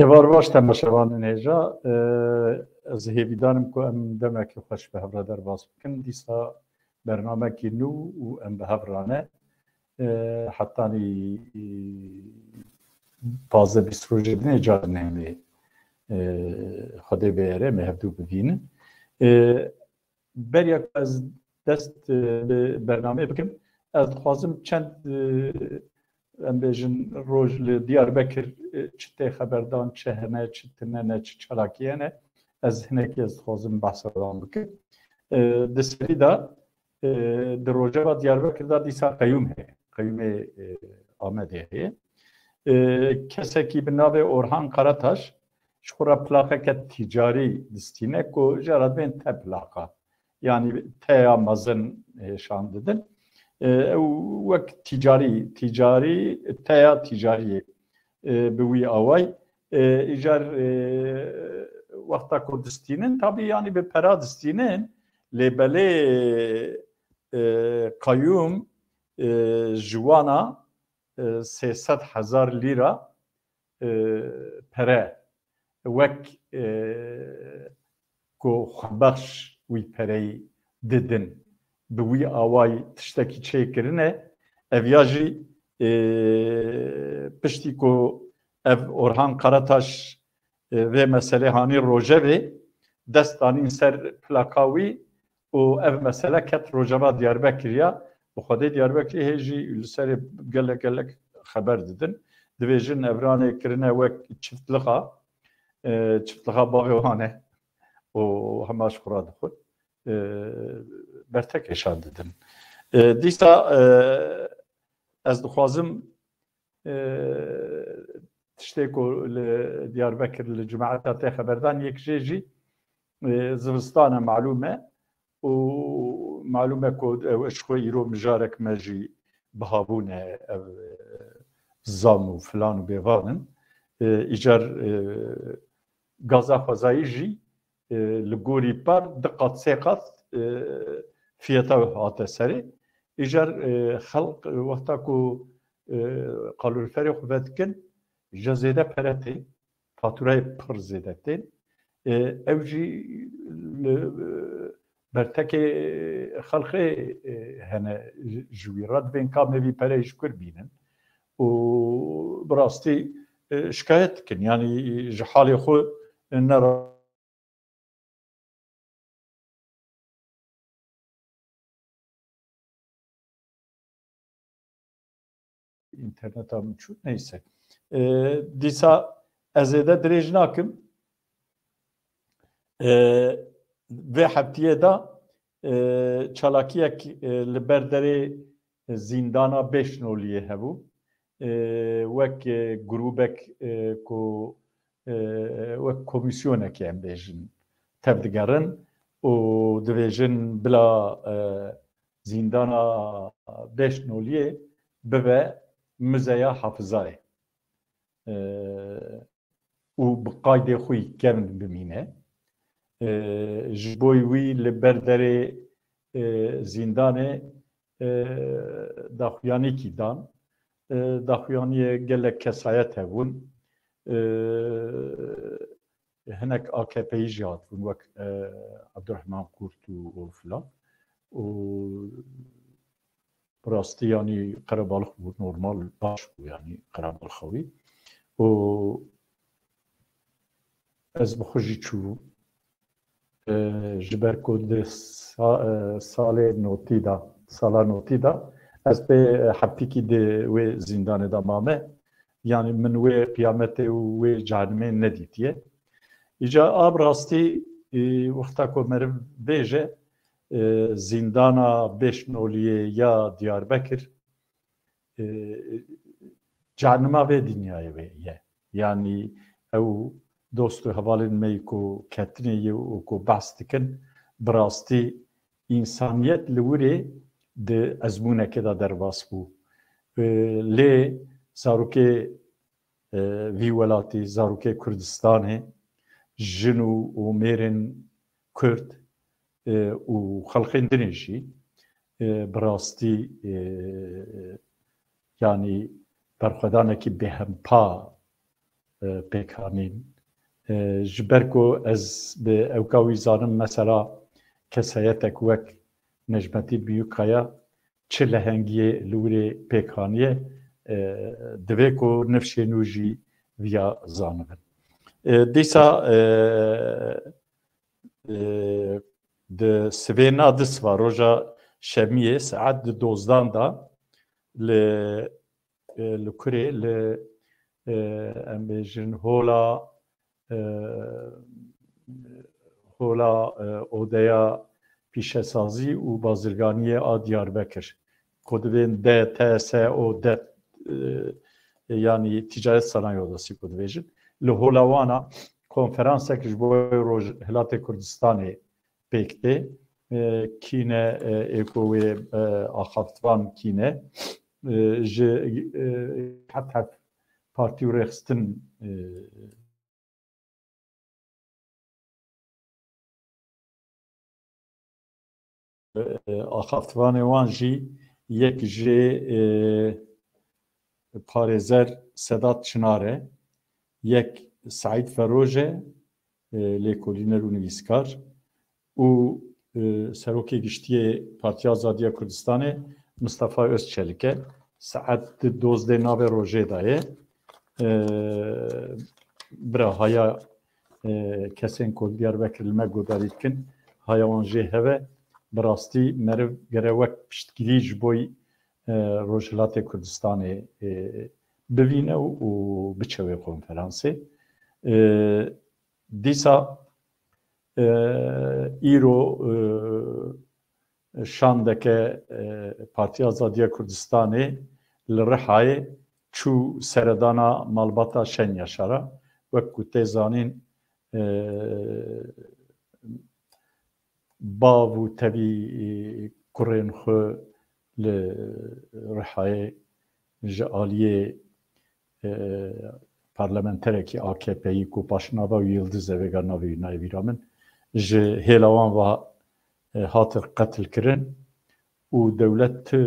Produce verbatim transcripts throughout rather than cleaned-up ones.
Êvar baş temaşevanên hêja. Ee, ez hêvîdar im ku em demekî xweş bi hev re derbas bikin. Dîsa bernamekî nû û em bi hev re ne. Ee, hetanî, ee, pazdeh bîst rojê din ê carên hemê, ee, Xwedê bêhere me hevdû bivînin. Ee, Beriya ku ez dest, e, bi bernameyê bikim, ez dixwazim çend, e, em bêjin, roj li Diyarbekir, e, çi tê xeberdan, çi hene, çi tune ne, çi çalakî hene, ez hinekî ez dixwazim behsa wan bikim. E, di serî de, e, di rojeva Diyarbekir de dîsa qeyûm heye. Qeyûmê, e, Amedê heye. E, kesekî bi navê Orhan Karataş ji xwe re plaqeke tîcarî distîne ku jê re dibên te plaqa. Yanî teya mezin, e, şan didin. E, ew wek tîcarî, tîcarî, teya tîcariyê, e, bi wî away. E, îcar, e, wexta ku distînin, tabî yanî bi pera distînin, lê belê, e, qeyûm, e, ji wana, e, sê sed hezar lîra, e, pere wek, e, ku xwebexş wî pereyî didin, bi wî awayî tiştekî çêkirine. Ev ya jî, e, piştî ku ev Orhan Karataş, e, vê meselê hanî rojevê, dest danîn ser plaka wî û ev mesele ket rojeva Diyarbekirî ya. Bi Xwedê Diyarbekirî hê jî li serê gelek gelek xeber didin. Dibêjin evranê kirine wek çiftlixa, e, çiftlixa bavê wan e û hema ji xwe re dixwin. E, bertekê şan didin. E, dîsa, e, ez dixwazim, e, tiştê ku li Diyarbekir li cemaeta tê xeberdan, yek jê jî, e, zivistan e, malûm e û malûm e ku ew ji xwe îro mijarek me jî bihabûn e, ev, e, zam û filan û bêvan in. E, îcar, e, gaza xwezayî jî, e, li gorî par du qat, sê qat, e, fiyata hate serê. Îcar, e, xelk, e, wexta ku, e, kaloriferê xwe vedikin, ji zêde pere tê, faturayê pir zêde tên. E, ew jî li, e, bertekê xelkê, e, hene ji, ji wî re dibên ka me vî pereyê ji kur bînin. Û bi rastî, e, şikayet dikin. Yanî ji halê xwe ne ra- Înterneta min çû, neyse. E, dîsa ez zêde dirêj nakim. E, vê heftiyê de, e, çalakiyek, e, li ber derê zîndana Bêşnoliyê hebû. E, wek, e, grûbek, e, ku, e, wek komîsyonekê em bêjin tevdigerin û dibêjin bila, e, zîndana Bêşnoliyê bibe muzeya hafizayê. E, û bi qaydê xwe yî kevn bimîne. E, ji bo wî li ber derê, e, zîndanê, e, daxuyanîkî dan. E, daxuyaniyê gelek kesayet hebûn. E, hinek A K P'yî jî hatibûn, wek, e, Abdurrahman Kurt û, û filan. Û bi rastî, yanî, qerebalix bû, normal, baş bû, yanî, qerebalixa wî. Û ez bi xwe jî çûbûm. E, ji ber ku di sa-, e, salê notî de, sala notî de, ez pê, e, heftîkî di wê zîndanê de mame. Yanî, min wê qiyametê û wê cehenimê nedîtiye. Îca a bi rastî, e, wexta ku meriv bêje, e, zîndana Bêşnoliyê ya Diyarbekir, e, cehenima vê dinyayê wê ye. Yanî ew dost û hevalên me yî ku ketinê yê û ku behs dikin, bi rastî însaniyet li wirê di ezmûnekê de derbas bû. E, lê zarokê, e, vî welatî, zarokê Kurdistanê, jin û, û mêrên Kurd, e, û xelkên dinê jî, e, bi rastî, e, yanî berxwedanekî bêhempa e, pêk anîn. E, ji ber ku ez bi ewka wî zanim, mesela kesayetek wek Necmetîn Büyükkaya çi lehengiyê li wirê pêk aniye, e, divê ku nifşên wî jî viya zanibin. E, dîsa, e, e, di sivêna di siva roja şemiyê saet di dozdan de li, e, li kurê, li, e, em bêjin hola, e, hola, e, odeya pîşesazî û bazirganiyê a Diyarbekir, ku divên D T S O D, e, yanî Ticaret Sanayi Odası ku dibêjin. Li hola wana konferansek ji bo Rojhilatê Kurdistanê pêk tê. E, kî ne, e, ê ku wê, e, axaftvan kî ne, e, ji, e, heft heft partî û rêxistin, e, e, axaftvanê wan jî yek jê, e, parêzer Sedat Çinar e, yek Seîd Feroj e, e, lêkolîner û nivîskar û, e, Serokê Giştî yê Partiya Azadiya Kurdistanê Mistefa Özçelik e. Saet di dozdeh navê rojê de ye. E, bira haya, e, kesên ku li Diyarbekir li me guhdarî dikin, haya wan jê hebe. Bi rastî meriv gere wek piştgirî ji bo, e, Rojhilatê Kurdistanê, e, bivîne û, û biçe wê konferansê. E, dîsa, e, îro, e, şandeke, e, Partiya Azadiya Kurdistanê li Rihayê çû seredana malbata Şen Yaşara. Wek ku tê zanîn, e, bav û tevî, e, kurên xwe li Rihayê ji aliyê, e, parlamenterekî A K P'yî ku paşnava wî Yildiz e, vêga navê wî nayê bîra min, ji hêla wan ve, e, hatin qetilkirin û dewlet, e,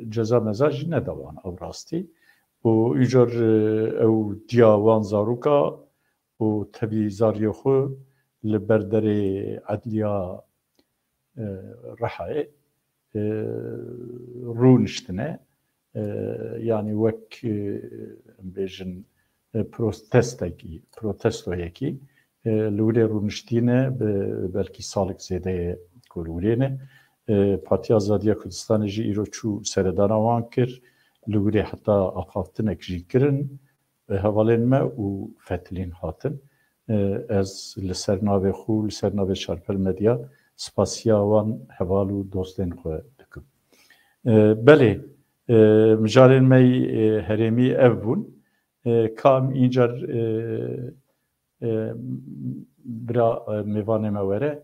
ceza meza jî neda wan, ew rastî. Û îcar, e, ew diya wan zaroka û tevî zariyê xwe li ber derê edliya, e, Rihayê, e, rûniştine. E, yanî wek, e, em bêjin, e, protestekî, protestoyekî, e, li wirê rûniştîne, bi belkî salek zêde ye ku li wirê ne. E, Partiya Azadiya Kurdistanê jî îro çû seredana wan kir, li wirê heta axaftinek jî kirin. E, hevalên me û fetilîn hatin. E, ez li ser navê xwe û li ser navê Şarpel Medya spasiya wan heval û dostên xwe dikim. E, belê, e, mijarên me yî, e, herêmî ev bûn. E, ka em încar, e, e, bira, e, mêvanê me were.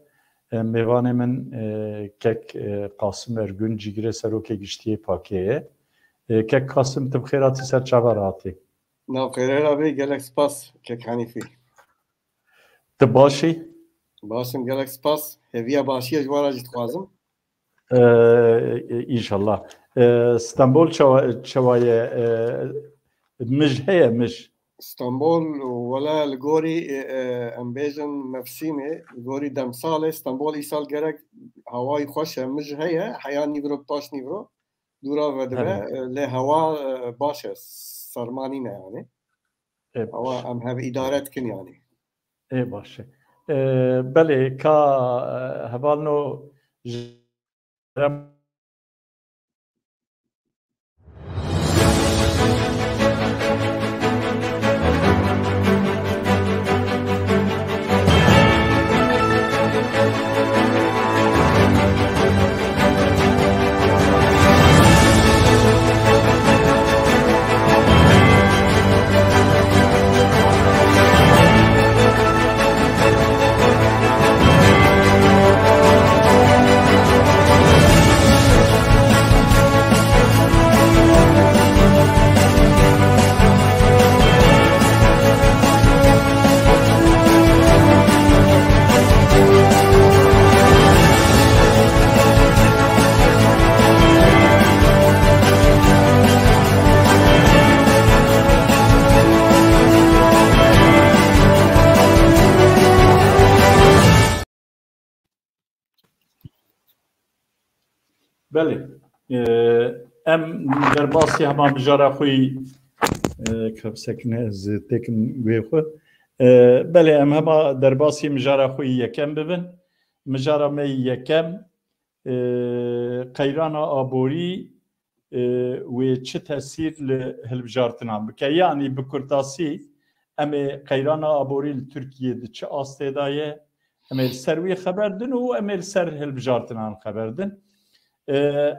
E, mêvanê min, e, kek, e, Qasim Ergün, cîgirê serokê giştî yê pakê ye. E, kek Qasim, tu bi xêr hatî, ser çava re hatî. Nav xêrê re bê, gelek spas kek Hanîfî. Tu baş î? Baş im, gelek spas. Hêviya başiyê ji we re jî dixwazim. Ee, înşallah. Ee, Stenbol çawa, çawa ye? Ee, mij heye, mij? Stenbol, wele li gorî, e, e, em bêjin mevsîmê, li gorî demsalê, Stenbol îsal gerek hewayî xweş e, mij heye, heya nîvro paş nîvro dûra vedibe, Hebe. e, lê hewa, e, baş e, serma nîne yani. Ê Hewa baş. em hev îdare dikin yani. Ê baş e. Ee, belê, ka, e, hevalno ji Belê. Ee, em derbasî hema mijara xwe yî, e, kevsekine ez têkim wê xwe. Ee, belê, em hema derbasî mijara xwe yî yekem bibin. Mijara me yî yekem, e, qeyrana aborî, e, wê çi tesîr li hilbijartinan bike? Yanî bi kurtasî, em ê qeyrana aborî li Tirkiyê di çi astê de ye? Em ê li ser wî xeber din û em ê li ser hilbijartinan xeber din. E,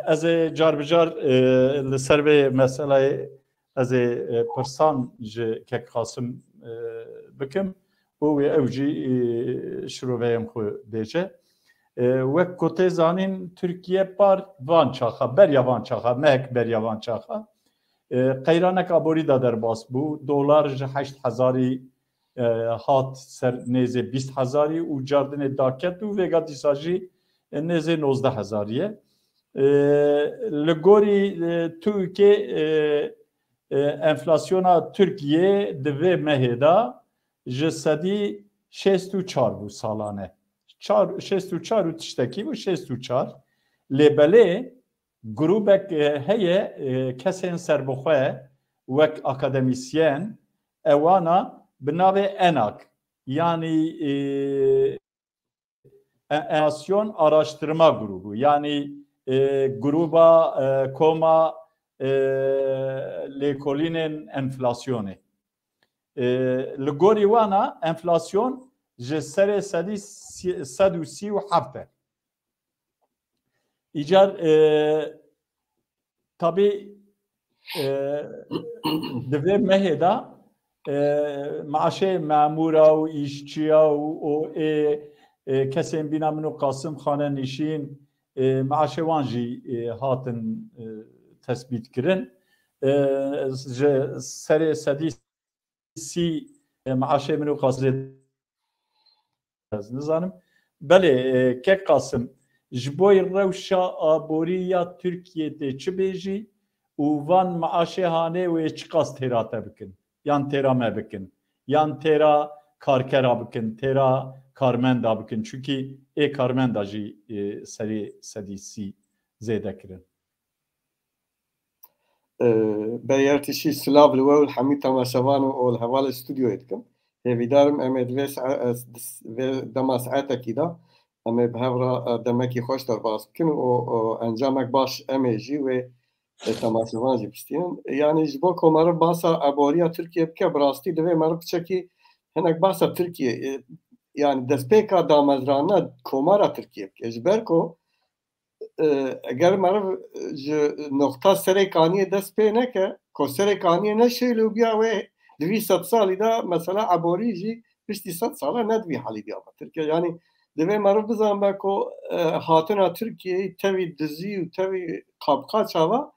ez ê car bi car, e, li ser vê meseleyê ez ê, e, pirsan ji kek Qasim, e, bikim û wê ew jî, e, şiroveyên xwe bêje. E, wek ku tê zanîn, Tirkiye par van çaxa, beriya van çaxa, mehek beriya van çaxa, e, qeyranek aborî de derbas bû. Dolar ji heşt hezarî, e, hat ser nêzê bîst hezarî û cardinê daket û vêga dîsa jî, e, nêzê nozdeh hezarî ye. E, li gorî, e, TÜİKê, e, e, enflasyona Tirkiyê di vê mehê de ji sedî şêst û çar bû salane. Çar, şêst û çar û tiştekî bû, şêst û çar. Lê belê grûbek, e, heye, e, kesên serbixwe wek akademîsyen, ewana bi navê ENAK, yanî, e, E-, Enflasyon Araştırma Grubu, yanî, e, gruba, e, koma, e, lêkolînên enflasyonê. E, li gorî wana enflasyon ji serê sedî sî-, sed û sî û heft e. Îcar, e, tabî, e, di vê mehê de, e, maaşê memûra û îşçiya û, û ê, e, kesên bîna min û Qasim Xanenîşîn, e, maaşê wan jî, e, hatin, e, tesbît kirin. E, ji serê sedî sî, e, maaşê min û Qasim ez nizanim. Belê, e, kek Qasim, ji bo rewşa aborî ya Tirkiyê tê çi bêjî û van maaşê hanê wê çiqas têra te bikin? Yan têra me bikin? Yan têra karkera bikin, têra karmenda bikin? Çunkî ê karmenda jî, e, serê sedî sî zêde kirin. E, Beyertişî silav li we û li hemî temaşevan û, û li hevalê stûdyoyê dikim. Hêvîdarim em ê di vê sae-, e, di s-, vê dema saetekî de em ê bi hev re, e, demekî xweş derbas bikin û, û encamek baş em ê jî wê, e, temaşevan jî bistînin. Yanî ji bo ku meriv basa aboriya Tirkiye bike, bi rastî divê meriv piçekî hinek basa Tirkiye, e, yanî destpêka damezrana komara Tirkiye bike. Ji ber ku e, eger meriv ji noqta Serê Kaniyê dest pê neke, ku Serê Kaniyê ne şêlo biya wê di vî sed salî de, mesela eborî jî piştî sed sala ne di vî halî diya me Tirkiye. Yanî divê meriv bizanbe ku, e, hatina Tirkiyeyê tevî dizî û tevî qabqa çava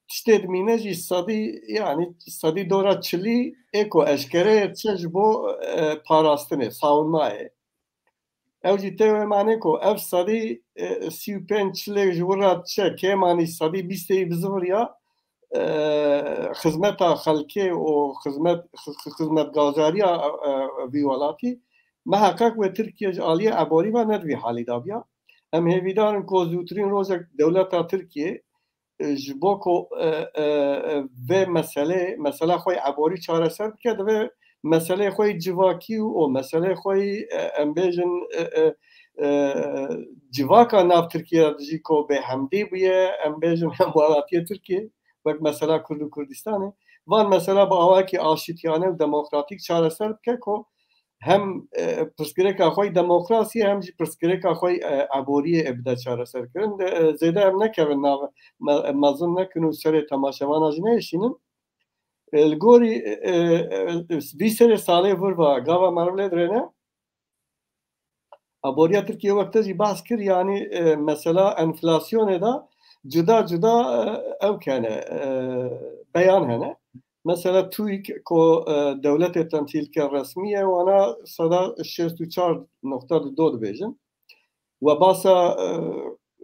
tiştê dimîne jî sedî, yanî sedî dora çilî ê ku eşkere ye diçe ji bo, e, parastinê, savunmayê. Ew jî tê wê manê ku ev sedî, e, sî û pênc çilê ji wir re diçe, kêmanî sedî bîstê wî biziviriya, e, xizmeta xelkê û xizmet, xi-, xi-, xizmetgazariya, e, vî welatî, miheqeq wê Tirkiye ji aliyê eborî ve ne di vî halî de biya. Em hêvîdar in ku zûtirîn rojek dewleta Tirkiye, e, ji bo ku, e, e, e, vê meselê, mesela xwe yê eborî çareser bike, divê meselê xwe yê civakî û, û meselê xwe yê, e, em bêjin, e, e, e, civaka nav Tirkiye de jî ku bêhemdî bûye, em bêjin hemwelatiyê Tirkiye, wek mesela Kurd û Kurdistanê, van mesela bi awayekî aşîtiyane û demokratîk çareser bike ku hem, e, pirsgirêka xwe yê demokrasiyê hem jî pirsgirêka xwe yê, e, eboriyê, e, bide çareserkirin. De, e, zêde em nekevin nav, me-, mezin nekin û serê temaşevana jî neêşînin. E, li gorî, e, e, e, vî serê salê vir ve gava meriv lê dirêne. Aboriya Tirkiye wek te jî behs kir, yanî, e, mesela enflasyonê de cuda cuda, e, ew hene, e, beyan hene. Mesela TÜİK ku, e, dewletê temsîl ke resmî ye, wana seda şêst û çar noqta du dibêjin. We basa, e,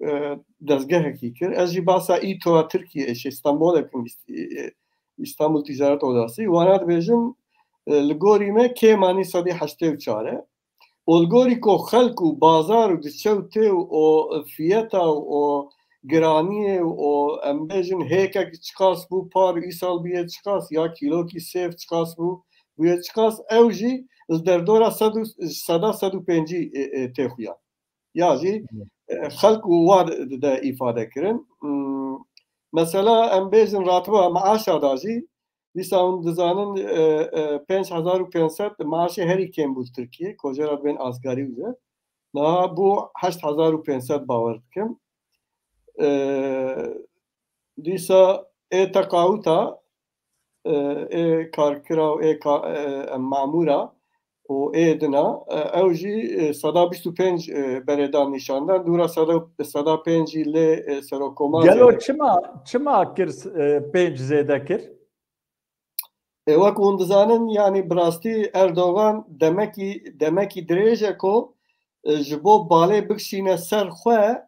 e, dezgehekî kir. Ez jî basa îtoa Tirkiye, şey, Stenbolê bikim, Îst-, e, Îstanbul Ticaret Odası. Wana dibêjin, e, li gorî me kêmanî sedî heştê û çar e. Û li gorî ku xelk û bazar û diçe û tê û, û fiyeta û, û giraniyê û em bêjin hêkek çiqas bû par, îsal bûye çiqas, ya kîlokî sêv çiqas bû, bûye çiqas, ew jî li derdora sed û, seda sed û pêncî, e, e, tê xuya. Ya jî, e, xelk û wa de, de îfade kirin. Hmm, mesela em bêjin ratiba meaşa da jî, dîsa hûn dizanin, e, e, pênc hezar û pênc sed maaşê herî kêm bû li Tirkiyê, kojera dibên asgarî wî. Niha bû heşt hezar û pênc sed bawer dikim. E, dîsa ê teqawuta, e, ê karkira û ê ka-, e, mamûra û ê dina, e, ew jî, e, seda bîst û pênc, e, berê dan nîşandan, dûra seda, seda pênc jî lê, e, serokkomar Gelo zêde. Çima, çima kir, e, pênc zêde kir? E, wek hûn dizanin, yanî bi rastî Erdogan demekî, demekî dirêj e ku, e, ji bo balê bikişîne ser xwe,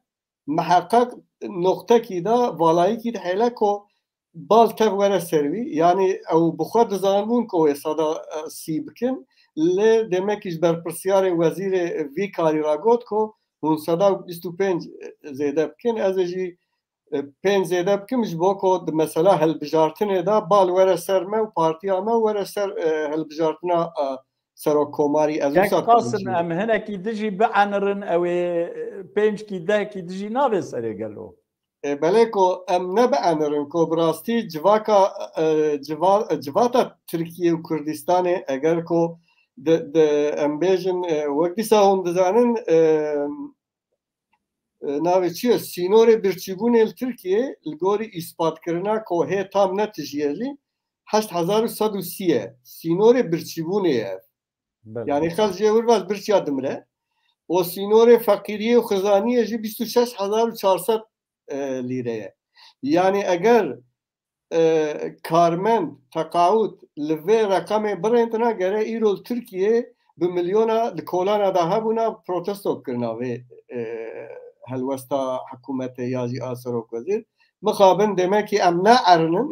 miheqeq noqtekî de, valayîkî dihêle ku bal tev were ser wî. Yanî ew bi xwe dizanibûn ku wê seda, e, sî bikin, lê demekî ji berpirsiyarê wezîrê vî karî re got ku hûn seda bîst û pênc zêde bikin, ez ê jî, e, pênc zêde bikim, ji bo ku di mesela hilbijartinê de bal were ser me û partiya me û were ser, e, hilbijartina, e, serokkomarî. Ez Kek wisa Qasim, em hinekî dijî bienirin, ew ê, e, pênckî dehkî dijî navê serê gelo? E, belê ku em nebienirin ku bi rastî civaka, e, civa-, civata Tirkiye û Kurdistanê, eger ku di, di, em bêjin, e, wek dîsa hûn dizanin, e, e, navê çi ye? Sînorê birçîbûnê li Tirkiyê li gorî îspatkirina ku hê tam ne tijî ye jî heşt hezar û sed û sî ye. Sînorê birçîbûnê ye. Belê. Yanî xelk jê wir ve birçîya dimire. Û sînorê feqîriyê û xizaniyê jî bîst û şeş hezar û çar sed, e, lîre ye. Yanî eger, e, karmend, teqawut li vê reqemê birêndina, gere îro li Tirkiyê bi milyona di kolana de hebûna protesto kirina vê, e, helwesta hikûmetê ya jî a serokwezîr. Mixabin demekî em neerinin,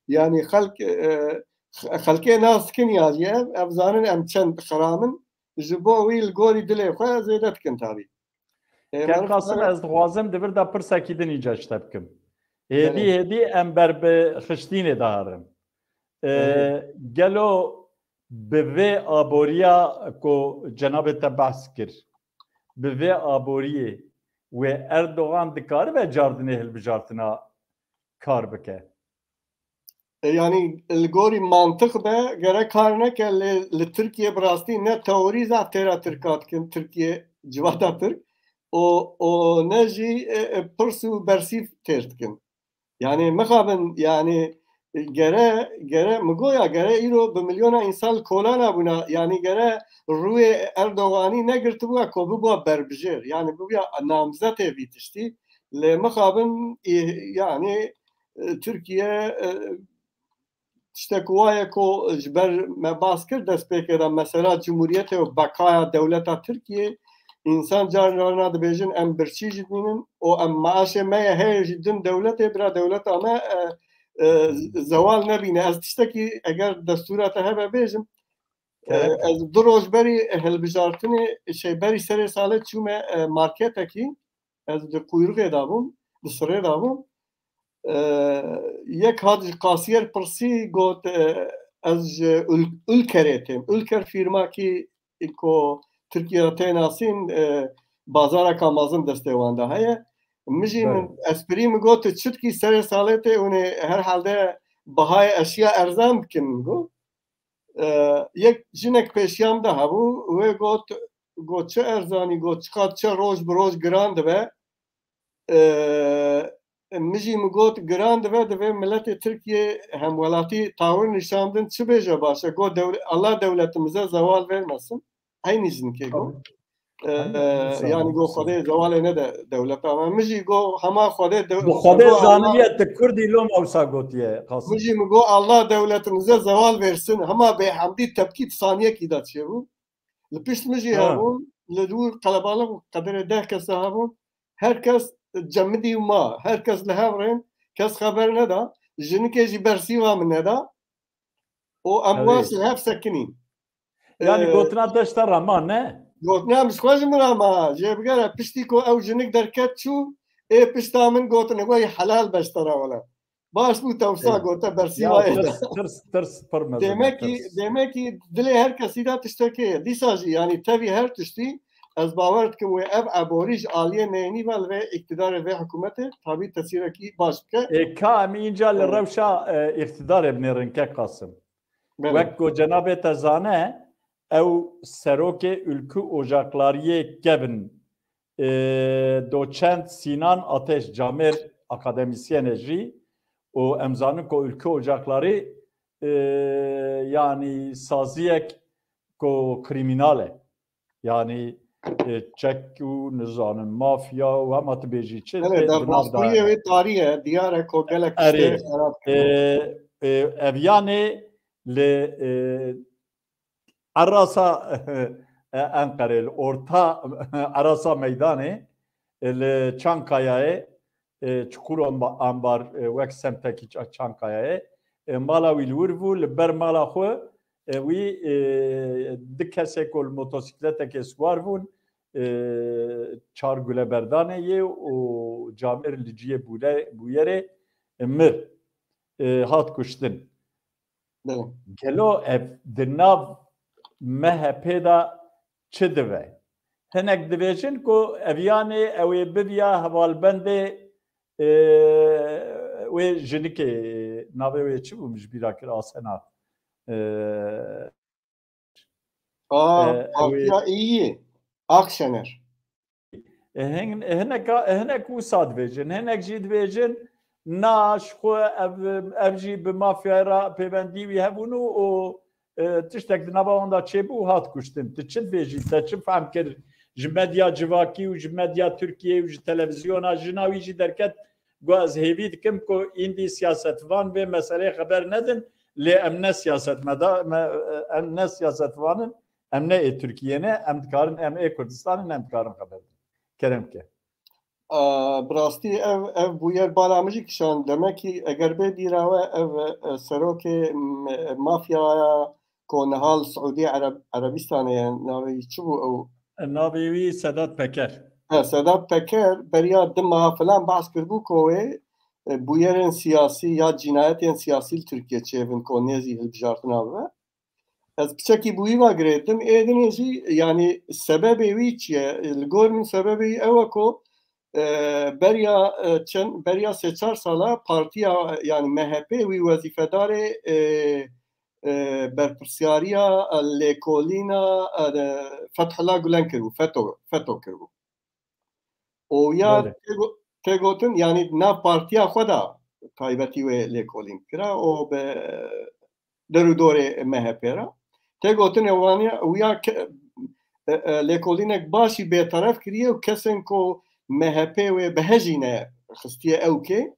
yanî xelk, e, xelkê nas dikin ya jî ev, ev zanin em çend xeram in, ji bo wî li gorî dilê xwe zêde dikin tabî. E, Kek Qasim, ez dixwazim di vir de pirsekî din îca ji te bikim. Hêdî Belê. hêdî em ber bi xiştînê de herin. E, Belê. Gelo bi vê aboriya ku cenabê te behs kir, bi vê aboriyê wê Erdogan dikaribe cardinê hilbijartina kar bike? E, yanî li gorî mantiq be, gerek kar neke, lê li Tirkiye bi rastî ne teorî zaf têra Tirka dikin, Tirkiye civata Tirk, û, û ne jî, e, e, pirs û bersîv têr dikin. Yanî mixabin, yanî, e, gere, gere, mi goya gere îro bi milyona însan li kolana bûna, yanî gere rûyê Erdoganî negirtibûya ku bibûya berbijêr, yanî bibûya namzetê vî tiştî. Lê mixabin, e, yanî, e, Tirkiye, e, tiştek wa ye ku ji ber me bas kir destpêkê de, mesela Cumhuriyetê û beqaya dewleta Tirkiyê, însan carna dibêjin em birçî jî dibînin û em maaşê me ye heye jî din dewletê, bira dewleta me, e, e, zewal nebîne. Ez tiştekî eger destûra te hebe bêjim, e, Kerem. ez du roj berî hilbijartinê, şey, berî serê salê çûme, e, marketekî, ez di quyrixê de bûm, di sirê de bûm. E, yek hat ji kasiyer pirsî, got, e, ez ji Ül-, Ülkerê têm. Ülker fîrmakî ku Tirkiye re tê nasîn, e, bazareka mezin destê wan de heye. Min jî Belê. min esprî min got, tu çi dikî serê salê tê hûn ê herhalde bihayê eşya erzan bikin, min got. E, yek jinek pêşiya min de hebû, wê got, got, çi erzanî, got, çiqas çi roj bi roj giran dibe. E, min jî min got, giran dibe, divê miletê Tirkiyê hemwelatî tawir nîşan bidin, çi bêje baş e? Got, dew-, Allah dewletimize zeval vermesin. Eynî jinikê got. E, Eynî, yanî got, Xwedê zewalê nede dewleta me. Min jî got, hema Xwedê dew-, Bi Xwedê got, Allah zaniye, tu Kurdî loma wisa gotiye, Qasim. Min jî min got, Allah dewletimize zeval versin. Hema bêhemdî tepkî di saniyekî de çêbû. Li pişt min jî Ha. hebûn, li dûr qelebalix qederê deh kes hebûn. Her kes cemidî û ma. Her kes li hev rên, kes xeber neda. Jinikê jî bersîva min neda. Û em Erê. wes li hev sekinîn. Yanî Ee, gotina te ji te re ma, ne? Gotina min ji xwe ji min re ma. Jê bigere piştî ku ew jinik derket çû, Ê pişta min gotine, wey helal beştera wele. Baş bû te wisa Ê. gote bersîva Ya, ê de. tirs, tirs, tirs, pir mezin e, Demekî, tirs. demekî dilê her kesî de tiştekê ye. Dîsa jî, yanî tevî her tiştî, ez bawer dikim wê ev eborî ji aliyê neyînî ve li vê îktidarê vê hikûmetê tabî tesîrekî baş bike. Ê, ka em înca li Ê. rewşa, e, îktidarê binêrin ke Qasim. Belê. Wek ku cenabê te zane, ew serokê Ülkü Ocaklariyê Kevin, e, doçent Sinan Ateş, camêr akademîsyen e jî, û em zanin ku Ülkü Ocakları, e, yanî saziyek ku krîmînal e. Yanî, e, çek û nizanim, mafya û hema tu bêjî çi, Belê, tê di nav de derbasbûyê ye. wê tarî ye, diyar e ku gelek Erê, tiştê xerab e, kiriye. e, ev yanê li, e, Erasa, e, Enqerê, li orta Erasa meydanê, e, li Çankayayê, e, Çukur Amba-, Ambar, e, wek semtekî Ça-, Çankayayê, e, mala wî li wir bû, li ber mala xwe, e, wî, e, du kesê ku li motosîkletekê siwar bûn, e, çar gule berdanê yê û camêr li ciyê bûle-, bûyerê, e, mir, e, hat kuştin. Belê. Gelo ev di nav M H P de çi dibe? Hinek dibêjin ku ev yanê ew ê biviya hevalbendê, e, wê jinikê, navê wê çi bû, min ji bîra kir, Asena. E, A, e, ew ê Partiya Îyî, Akşener. E, hin-, hineka, hinek wisa dibêjin. Hinek jî dibêjin, na, ji xwe ev, ev jî bi mafyayê re pêvendî wî hebûn û, û, e, tiştek di nava wan de çêbû û hat kuştin. Tu çi dibêjî? Te çi fehm kir? Ji medya civakî û ji medya Tirkiyeyê û ji televizyona jina wî jî derket, got, ez hêvî dikim ku îndî siyasetvan vê meseleyê xeber nedin, lê em ne siyasetmeda-, me, em ne siyasetvan in, em ne ê Tirkiyê ne, em dikarin, em ê Kurdistan in, em dikarin xeber bidin. Kerem ke. A, bi rastî ev, ev bûyer bala min jî kişand. Demekî eger bê bîra we ev, e, serokê m-, mafyaya ku niha li Siûdî Ereb-, Erebistanê ye, navê wî çi bû ew? Navê wî Sedat Peker. He, Sedat Peker beriya du meha filan behs kiribû ku wê, e, bûyerên siyasî ya cînayetên siyasî li Tirkiye çêbin ku nêzî hilbijartina bibe. Ez piçekî bi wî ve girêdim. Ê dinê jî, yanî sebebê wî çi ye? Li gor min sebebê wî ew e ku, e, beriya, e, çend, beriya sê çar sala partiya, yanî M H P wî wezîfedarê, e, e, berpirsyariya, e, lêkolîna, e, Fethullah Gulen kiribû, FETO, FETO kiribû. Û ya Belê. tê go-, tê gotin, yanî nav partiya xwe de taybetî wê lêkolîn kira û bi der û dorê M H P re. Tê gotin, ê wan ya, û ya ke-, e, e, lêkolînek baş jî bêteref kiriye û kesên ku M H P wê bihejîne xistiye ewkê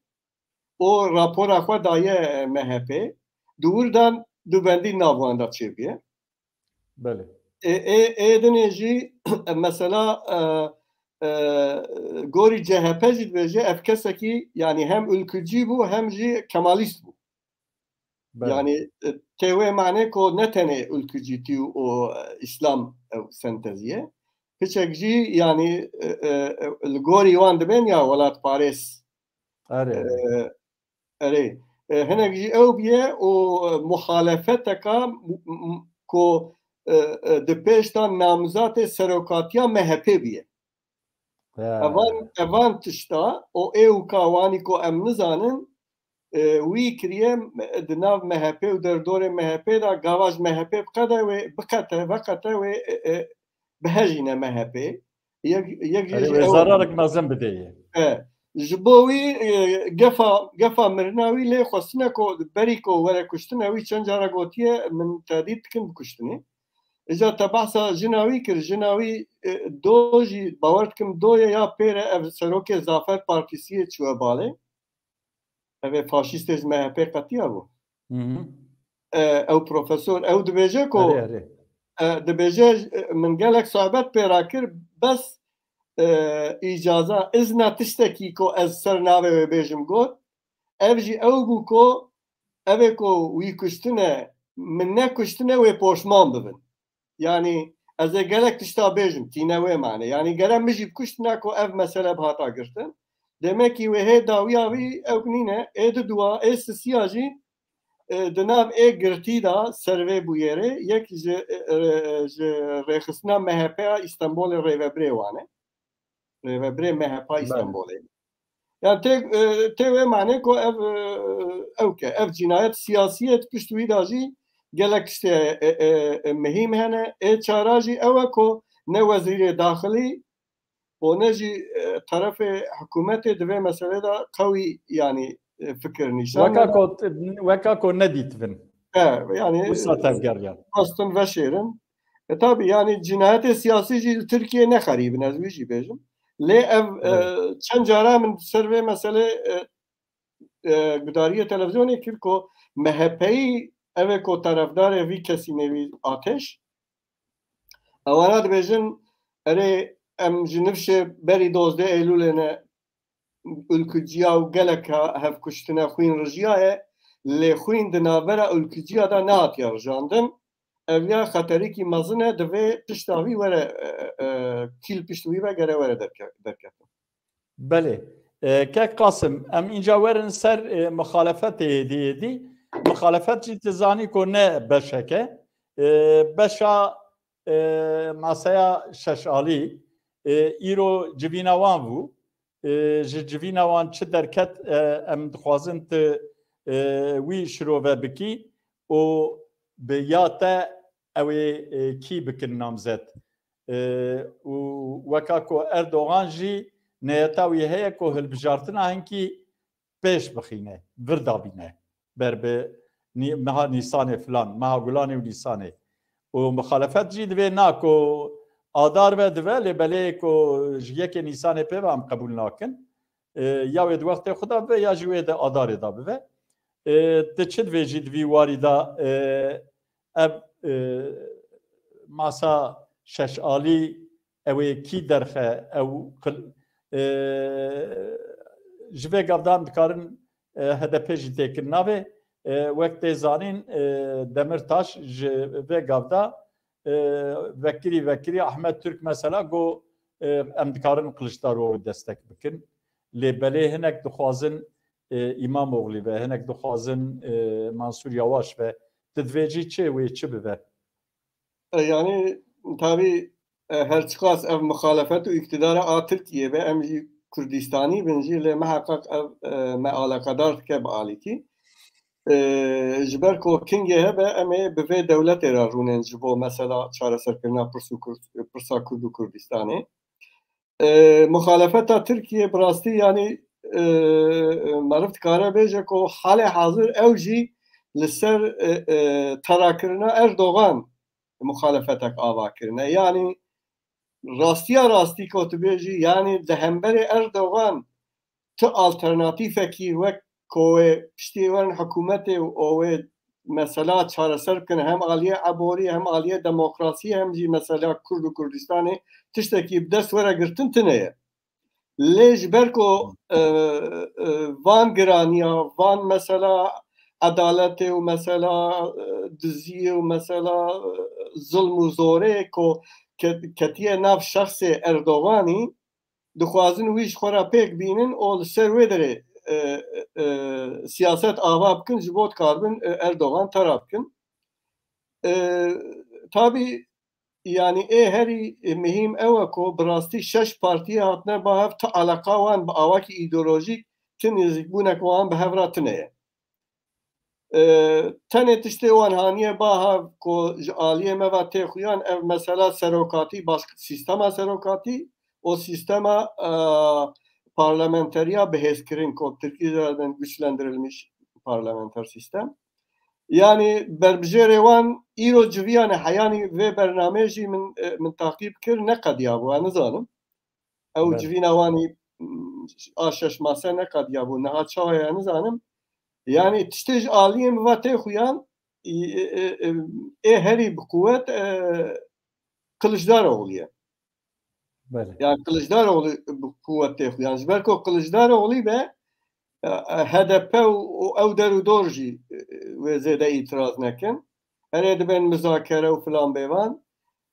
û rapora xwe daye M H P. Di wir de dubendî nav wan de çêbûye. Belê. Ê, ê, ê dinê jî mesela, e, e, gorî C H P jî dibêje ev kesekî, yanî hem ülkücî bû hem jî Kemalîst bû. Belê. Yanî, e, tê wê manê ku ne tenê ülkücîtî û, e, Îslam ew sentezî ye. Piçek jî, yanî, e, e, e, li gorî wan dibên ya welatparêz. Erê. E, erê. E, hinek jî ew bûye û, e, muhalefeteka m-, m-, ku, e, e, di pêş de namzatê serokatiya M H P bûye. Ya. Evan, evan tişta, o ê û ka wanî ku em nizanin, e, wî kiriye, e, di nav M H P û derdorê M H P de, gava ji M H P biqede wê, biqete, veqete wê, e, e, bihejîne M H P. Yek, yek jî Erê ji wê ew zararek mezin bidê yê. E, ji bo wî, e, gefa, gefa mirina wî lê xwestine ku berî ku were kuştin, ew wî çend cara gotiye, min tedît dikin bikuştinê. Îca te behsa jina wî kir, jina wî, e, do jî, bawer dikim do ye ya pêre ev serokê Zafer Partîsiyê çûye balê. Ev ê faşîstê ji M H P qetiya bû. Hı hı. E, ew profesor, ew dibêje ku, Erê, erê. e, dibêje, e, min gelek sohbet pê re kir, bes, e, îcaza, izna tiştekî ku ez ser navê wê bêjim got, ev jî ew bû ku ev ê ku wî kuştine, min nekuştine wê poşman bibin. Yanî ez ê gelek tişta bêjim, tîne wê mane. Yanî gere min jî bikuştina ku ev mesele bihata girtin. Demekî wê hê dawiya wî ew nîne, ê di dua, ê sisiya jî, e, di nav ê girtî de ser vê bûyerê, yek ji, e, e, ji rêxistina M H P ya Îstanbulê rêvebirê wan e. Rêvebirê M H P ya Belê. Îstanbulê. Yani tê, e, tê wê mane ku ev, e, ew ke, ev cinayet siyasiyet pişt wî de jî gelek tiştê, e, e, e, mihîm hene. Ê çara jî ew e ku ne wezîrê daxilî û ne jî, e, terefê hikûmetê di vê meselê de qewî, yani, e, fikir nîşan Weka neda. Ku, weka ku nedîtivin. E, yani, Wisa tevgeriyan. Xwestin veşêrin. E, tabii, yani, cinayetê siyasî jî li Tirkiye ne xerîb in, ez wî jî bêjim. Lê ev, e, Evet. çend cara min ser vê meselê, e, e, gudariyê televizyonê kir ku M H P'yî ev ê ku terefdarê vî kesî nêvî Ateş, ewana dibêjin, erê, em ji nifşê berî dozdeh Eylûlê ne ülküciya û gelek hevkuştine xwîn rijiyaye, lê xwîn di navbera ülküciya de nehatiye rijandin. Ev ya xeterîkî mezin e, divê pişta wî were, e, e, kîl pişt wî ve gere were derke-, derketin. Belê. E, Kek Qasim, em înca werin ser, e, mixalefetê êdî êdî. Mixalefet jî tu zanî ku ne beşek e. E, beşa, e, masaya Şeşalî, e, îro civîna wan bû. E, ji civîna wan çi derket, e, em dixwazin tu, e, wî şirove bikî û bi ya te ew ê, e, kî bikin namzet. E, û weka ku Erdogan jî niyeta wî heye ku hilbijartina hinkî pêş bixîne, vir dabîne, ber bi Nî-, meha Nîsanê filan, meha Gulanê û Nîsanê. Û muxalefet jî divê na ku adar ve dive, lê belê ku ji yekê Nîsanê pê ve em qebûl nakin. E, ya wê di wextê xwe de bibe, ya jî wê di adarê de bibe. E, tu çi divê jî di vî warî de, e, ev, e, masa Şeşalî, ew ê kî derxe, ew qil-, e, ji vê gavdan dikarin, e, H D P jî têkin navê. E, wek tê zanîn, e, Demirtaş ji vê gavda, e, vekirî, vekirî Ahmet Türk mesela got, e, em dikarin Kılıçdaroğlu destek bikin. Lê belê hinek dixwazin, e, İmamoğlu ve, hinek dixwazin, e, Mansur Yavaş ve. Tu divê jî çi wê çi bibe? E, yani, tabii, e, her çiqas ev muxalefet û îktidara a Tirkiyê be, em jî Kurdistanî bin jî, lê miheqeq ev, e, me alaqedar dike bi alîkî. E, ji ber ku kingê hebe, em ê bi vê dewletê re rûnên ji bo mesela çareserkirina pirs û Kurd-, pirsa Kurd û Kurdistanê. E, muxalefeta Tirkiye bi rastî, yani, e, meriv dikare bêje ku halê hazir ew jî li ser, e, e, terakirina Erdogan muxalefetek ava kirine. Yani rastiya rastî ku tu bêjî, yani di hemberê Erdogan tu alternatîfekî wek ku wê piştî werin hikûmetê û wê mesela çareser bikin, hem aliyê eborî, hem aliyê demokrasiyê, hem jî mesela Kurd û Kurdistanê tiştekî bi dest were girtin tune ye. Lê ji ber ku, e, e, van giraniya, van mesela edaletê û mesela, e, diziyê û mesela, e, zilm û zorê ku ke-, ketiye nav şexsê Erdoganî, dixwazin wî ji xwe re pêk bînin û li ser wê derê, e, e, siyaset ava bikin, ji bo dikaribin, e, Erdogan tera bikin. E, tabî, yani ê herî mihîm ew e ku bi rastî şeş partiyê hatine ba hev, ti eleqa wan bi awakî îdeolojîk, ti nêzîkbûnek wan bi hev re tune ye. E, tenê tiştê wan haniye ba hev ku ji aliyê me ve tê xuyan, ev mesela serokatî, baş-, sîstema serokatî û sîstema, e, parlamenteriya bihêzkirin, ku bi tirkî jî dibên güçlendirilmiş parlamenter sistem. Yani berbijêrê wan îro civiyane, heyanî vê bernameyê jî min, e, min taqîb kir, neqediyabû, ez nizanim. Ew Belê. Civîna wanî, mm, a şeş mase neqediyabû. Niha çawa ye nizanim. Yani tiştê ji aliyê min ve tê xuyan, ê, ê, ê, ê herî bi quwet, e, Kiliçdaroglu ye. Belê. Yani Kiliçdaroglu bi quwet tê xuyan. Ji ber ku Kiliçdaroglu be, e, e, H D P û, û ew der û dor jî, e, wê zêde îtiraz nekin. Erê dibên muzakere û filan bêvan.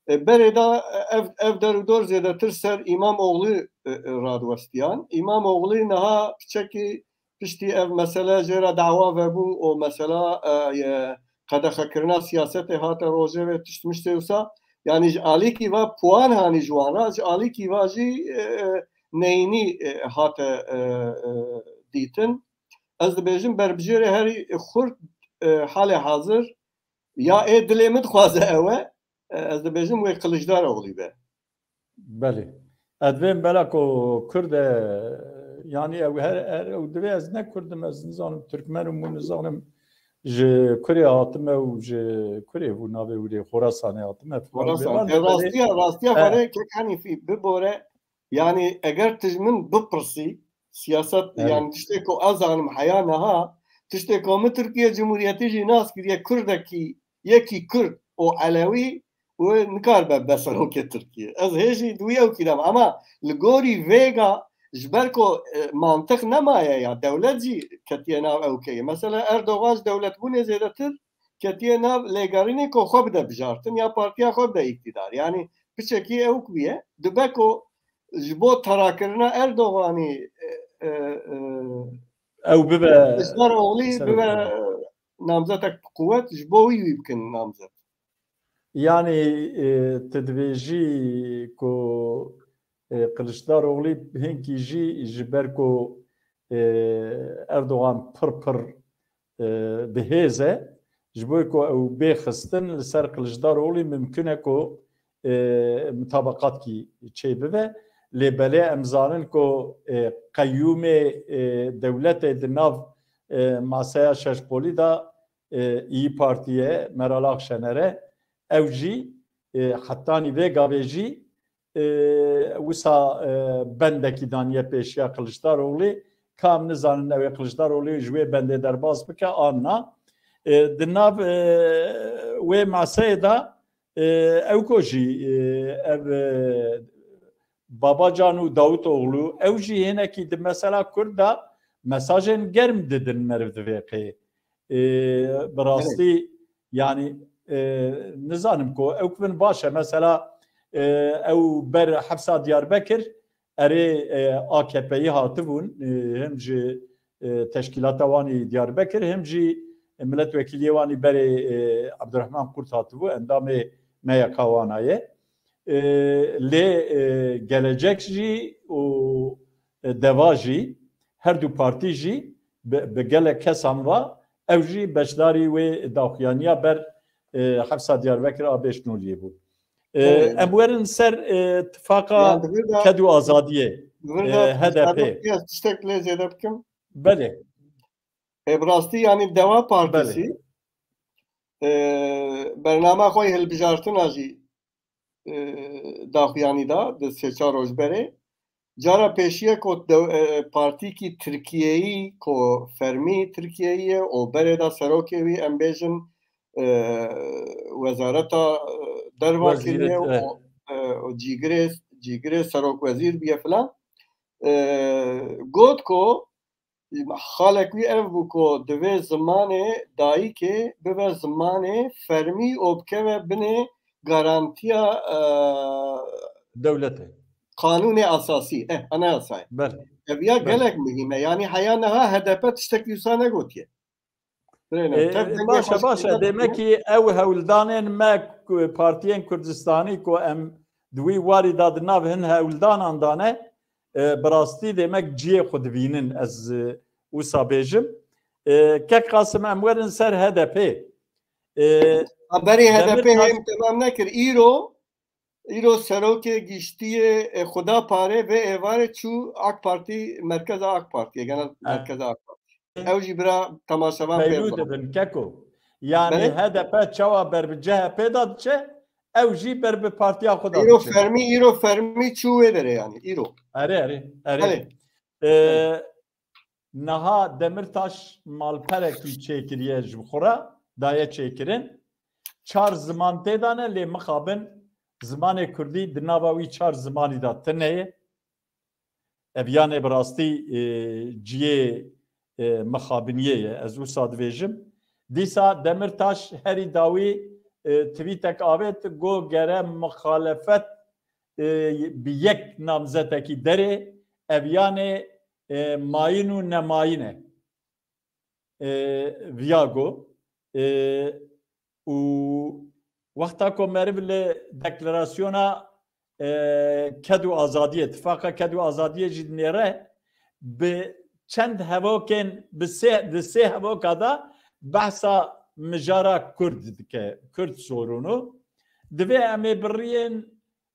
E, berê de ev, ev der û dor zêdetir ser Îmamoglî, e, e, radiwestiyan. Îmamoglî niha piçekî piştî ev mesele jê re dawa vebû û mesela, e, ye qedexekirina siyasetê hate rojevê tişt miştê wisa. Yanî ji alîkî ve puan hanî ji wan re, ji alîkî ve jî, e, e, neyînî, e, hate, e, e, dîtin. Ez dibêjim berbijêrê herî xurt, e, halê hazir ya ê dilê min dixwaze ew e, e, ez dibêjim wê Kiliçdaroglî be. Belê. Ez dibêm bela ku Kurd e, yanî ew her, her ew divê ez ne Kurd im, ez nizanim Tirkmen im û nizanim ji kurê hatime û ji kurê bû navê wî lê Xorasanê hatime. Filan Xorasan. Bêvan E, belê. Rastiya, rastiya E. Xwe rê kek Hanîfî bibore, yanî eger tu ji min bipirsî, siyaset, Evet. yanî tiştê ku ez zanim heya niha, tiştê ku min Tirkiye Cumhuriyetî jî nas kiriye, Kurdekî, yekî Kurd û Elewî, wê nikaribe be serokê Tirkiye. Ez hê jî di wî ewkî de me. Ama li gorî vêga, ji ber ku, e, mantiq nemaye ya, dewlet jî ketiye nav ewkeyê. Mesela Erdogan ji dewletbûnê zêdetir ketiye nav lêgerînê ku xwe bide bijartin ya partiya xwe bide îktidar. Yanî piçekî ewk bûye. Dibe ku ji bo terakirina Erdoganî, e, e, e, Ew bibe Kiliçdaroglî serokê. bibe namzetek bi quwet, ji bo wî wî bikin namzet. Yanî, e, tu dibêjî ku, e, Kiliçdaroglî hinkî jî ji ber ku, e, Erdogan pir pir, e, bi hêz e, ji bo ku ew bê xistin li ser Kiliçdaroglî mimkun e ku, e, mutabeqatkî çêbibe. Lê belê em zanin ku, e, qeyûmê, e, dewletê di nav, e, maseya şeşqolî de, e, İYİ Partî ye, Meral Akşener e. Ew jî, e, hetanî vê gavê jî, e, wisa, e, bendekî daniye pêşiya Kiliçdaroglî. Kam nizanin ew ê Kiliçdaroglî ji wê bendê derbas bike an na. E, di nav, e, wê maseyê de, e, ew ku jî, e, ev, e, Babacan û Davutoğlu, ew jî hinekî di mesela Kurd de mesajên germ didin meriv di vê qê. E, bi rastî, Evet. yanî, e, nizanim ku ew kivin baş e. Mesela, e, ew ber hepsa Diyarbekir, erê, e, A K P'yî hatibûn, e, him ji, e, teşkîlata wan î Diyarbekir, him jî milletvekiliyê wan î berê, e, Abdurrahman Kurt hatibû, endamê M Y K wana ye. E, lê, e, Gelecek jî û, e, Deva jî, her du partî jî bi, bi gelek kesan va, ew jî beşdarî wê daxuyaniya ber, e, hepsa Diyarbekir a Beşnoliyê bû. E, Evet. em werin ser, e, tifaqa Yan di vir de, ked û azadiyê, di vir e, de H D P. Tiştek lê zêde bikim. Belê. E, bi rastî, yanî Deva Partîsî, Belê. e, bernama xwe yê hilbijartina jî, e, daxuyanî da, di sê çar roj berê. Cara pêşî ye ku dew-, e, partîkî Tirkiyeyî, ku fermî Tirkiyeyî ye û berê de serokê wî, em bêjin, e, wezareta, e, derva Wezîret, kiriye e. û, e, û cîgirê, cîgirê serokwezîr bûye filan. E, got ku xalek wî ev bû ku divê zimanê dayikê bibe zimanê fermî û bikeve binê garantiya, e, Dewletê. Qanûnê esasî, eh, anayasayê. Belê. Ev ya Belê. gelek muhîm e. Yanî heya niha H D P tiştekî wisa negotiye. Birêne, E, tev dengê baş e, xweşik baş e. dide Demek dike. ki ew hewldanên me ku-, partiyên Kurdistanî ku em di wî warî de di nav hin hewldanan de ne, e, bi rastî demek ciyê xwe dibînin, ez, e, wisa bêjim. E, Kek Qasim, em werin ser H D P. E, Ha, berê H D P Demirtaş hêm temam nekir. Îro, îro serokê giştiyê, e, Xuda Parê vê êvarê çû AK Partî, merkeza AK Partî, genel E. merkeza AK Partî. Ew jî bira temaşevan pê Peyru bixin. dibin, Keko. Yani Belê. H D P çawa ber bi C H P da diçe, ew jî ber bi partiya xwe da Îro diçe. fermî, îro fermî çû wê derê yani, îro. Erê, erê, erê. Belê. Ee, Belê. Niha Demirtaş malperekî çêkiriye ji xwe re, daye çêkirin. Çar ziman tê de ne, lê mixabin zimanê kurdî di nava wî çar zimanî de tune ye. Ev yanê bi rastî, e, ciyê, e, mixabiniyê ye. Ez wisa dibêjim. Dîsa Demirtaş herî dawî, e, tweetek avêt, got gere muxalefet, e, bi yek namzetekî derê, ev yanê, e, mayîn û nemayîn e. E, viya got. E, û wexta ku meriv li deklarasyona, e, ked û azadiyê, tifaqa ked û azadiyê jî dinêre, bi çend hevokên, bi sê, di sê hevoka de behsa mijara Kurd dike, Kurd sorunu. Divê em ê bi riyên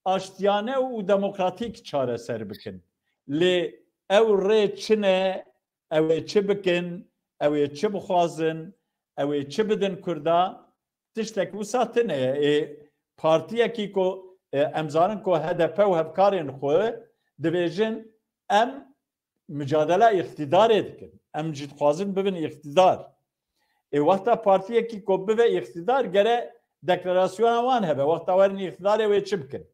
aştiyane û demokratîk çareser bikin. Lê ew rê çi ne, ew ê çi bikin, ew ê çi bixwazin, ew ê çi bidin Kurda, tiştek wisa tune ye. Ê, partiyekî ku, e, em zanin ku H D P û hevkarên xwe dibêjin, em micadela îqtîdarê dikin. Em jî dixwazin bibin îqtîdar. Ê, wexta partiyekî ku bibe îqtîdar, gere deklarasyona wan hebe. Wexta werin îqtîdarê wê çi bikin?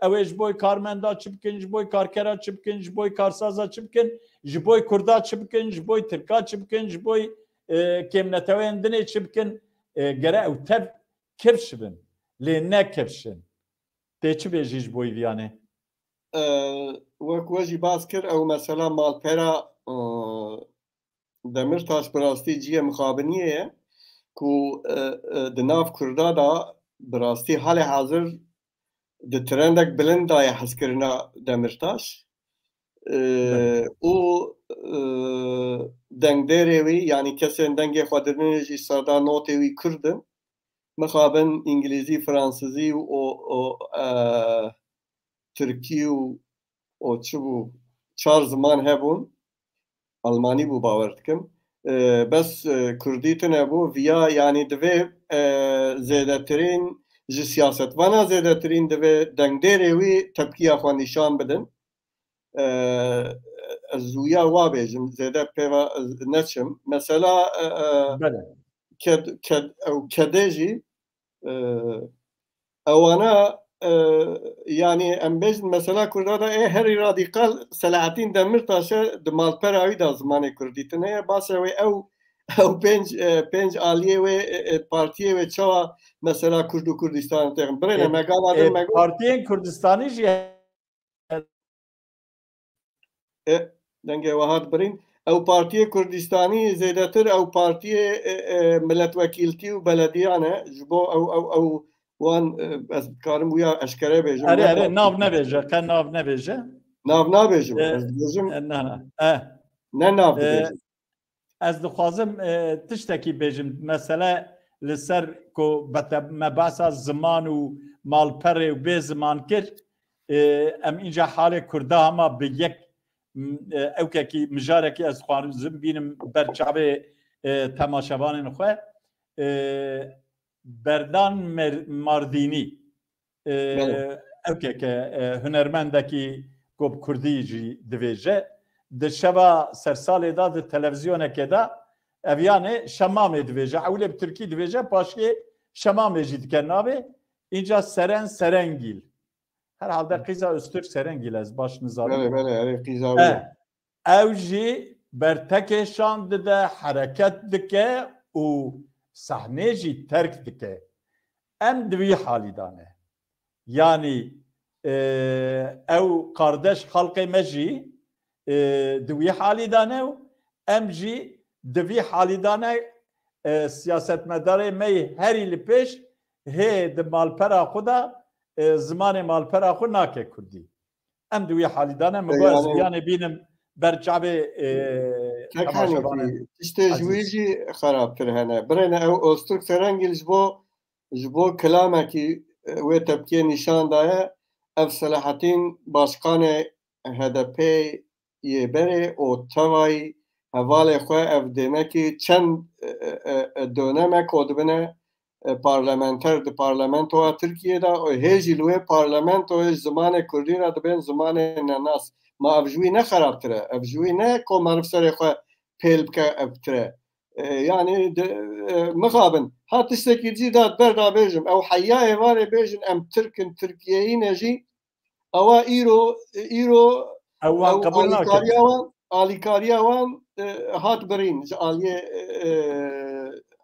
Ew ê ji bo karmenda çi bikin, ji bo karkera çi bikin, ji bo karsaza çi bikin, ji bo Kurda çi bikin, ji bo Tirka çi bikin, ji bo, e, kêmneteweyên dinê çi bikin? E, gere ew tev kifş bin. Lê ne kifş in. Tê çi bêjî ji bo viyanê? E, wek we jî bas kir, ew mesela malpera, e, Demirtaş bi rastî cihê mixabiniyê ye ku, e, e, di nav Kurda de bi rastî halê hazir di trendek bilind de ye hezkirina Demirtaş. E, Belê. Û, e, dengdêrê wî, yanî kesên dengê xwe didinê jî seda notê wî Kurd in. Mixabin îngilîzî, fransizî û o, o, e, tirkî û o çi bû, çar ziman hebûn. Almanî bû, bawer dikim. E, bes, e, kurdî tune bû. Viya, yanî divê, e, zêdetirîn ji siyasetvana zêdetirîn divê dengdêrê wî tepkiya xwe nîşan bidin. E, ez zûya wa bêjim, zêde pêva ez neçim. Mesela, e, e, Belê. ked, ked, ew kedê jî, e, ewana, e, yanî em bêjin mesela Kurda de ê herî radîkal Selahattin Demirtaş e, di malpera wî de zimanê Kurdî tune ye. Base wê ew, ew pênc, e, pênc aliyê wê, e, e, partiyê wê çawa mesela Kurd û Kurdistanê têxin. Birêne E, me gava e, din me got. Partiyên Kurdistanî jî E, dengê we hat birîn. Ew Partiyê Kurdistanî zêdetir ew partiyê, e, e, miletwekîltî û belediyan e. Ji bo ew, ew, ew wan, e, ez dikarim wîya eşkere bêjim. Erê, Ne erê, nav partî. Nebêje, qe nav nebêje. Nav nabêjim. E, Ez dibêjim. E, na, na. E. Ne nav E, dibêjim. Ez dixwazim, e, tiştekî bêjim. Mesele li ser ku bete-, me behsa ziman û malperê û bê ziman kir. E, em înca halê Kurda hema bi yek, m, e, ewkekî, mijarekî ez dixwazim bînim ber çavê, e, temaşevanên xwe. E, Berdan Mer-, Mardînî, e, Belê. Ewkeke, e, hunermendekî ku bi kurdî jî divêje. Di şeva sersalê de di televîzyonekê de ev yanê şemamê divêje. Ewlê bi tirkî divêje, paşê şemamê jî dike navê. Înca Seren Serengîl. Herhalde qîza Öztürk Serengîl, ez baş nizanim. Belê, belê, erê qîza wî E, ye. Ew jî bertekêşan dide, hereket dike û sahnê jî terk dike. Em di wî halî de ne. Yanî, e, ew qardeş xelkê me jî, e, di wî halî de ne û em jî di vî halî de ne, e, siyasetmedarê me yê herî li pêş hê di malpera xwe de, e, zimanê malpera xwe nake kurdî. Em di wî halî de ne, min E, got ez yanî viyanê bînim ber çavê, e, Tek temaşevanê henekî tiştê ji wî ezîz. Jî xerabtir hene. Birêne ew Öztürk Serengil ji bo, ji bo kilamekî, e, wê tepkiyê nîşan daye. Ev Selahattin Başkanê H D P yê berê û tevayî hevalê xwe ev dênekî çend, e, e, e, dönemek û dibine, e, parlamenter di parlamentoya Tirkiyê de û hê jî li wê parlamentoyê ji zimanê kurdî re dibên zimanê nenas. Ma ev ji wî ne xerabtir e? Ev ji wî ne ku meriv serê xwe pêl bike, ev tir e? E, yanî di, e, mixabin. Ha tiştekî dî da ber da bêjim. Ew heya êvarê bêjin em Tirk in, Tirkiyeyî ne jî. Ewa îro, îro Ew wan ew qebûl nakin. Alîkariya wan, alîkariya wan, e, hat birîn ji aliyê, e,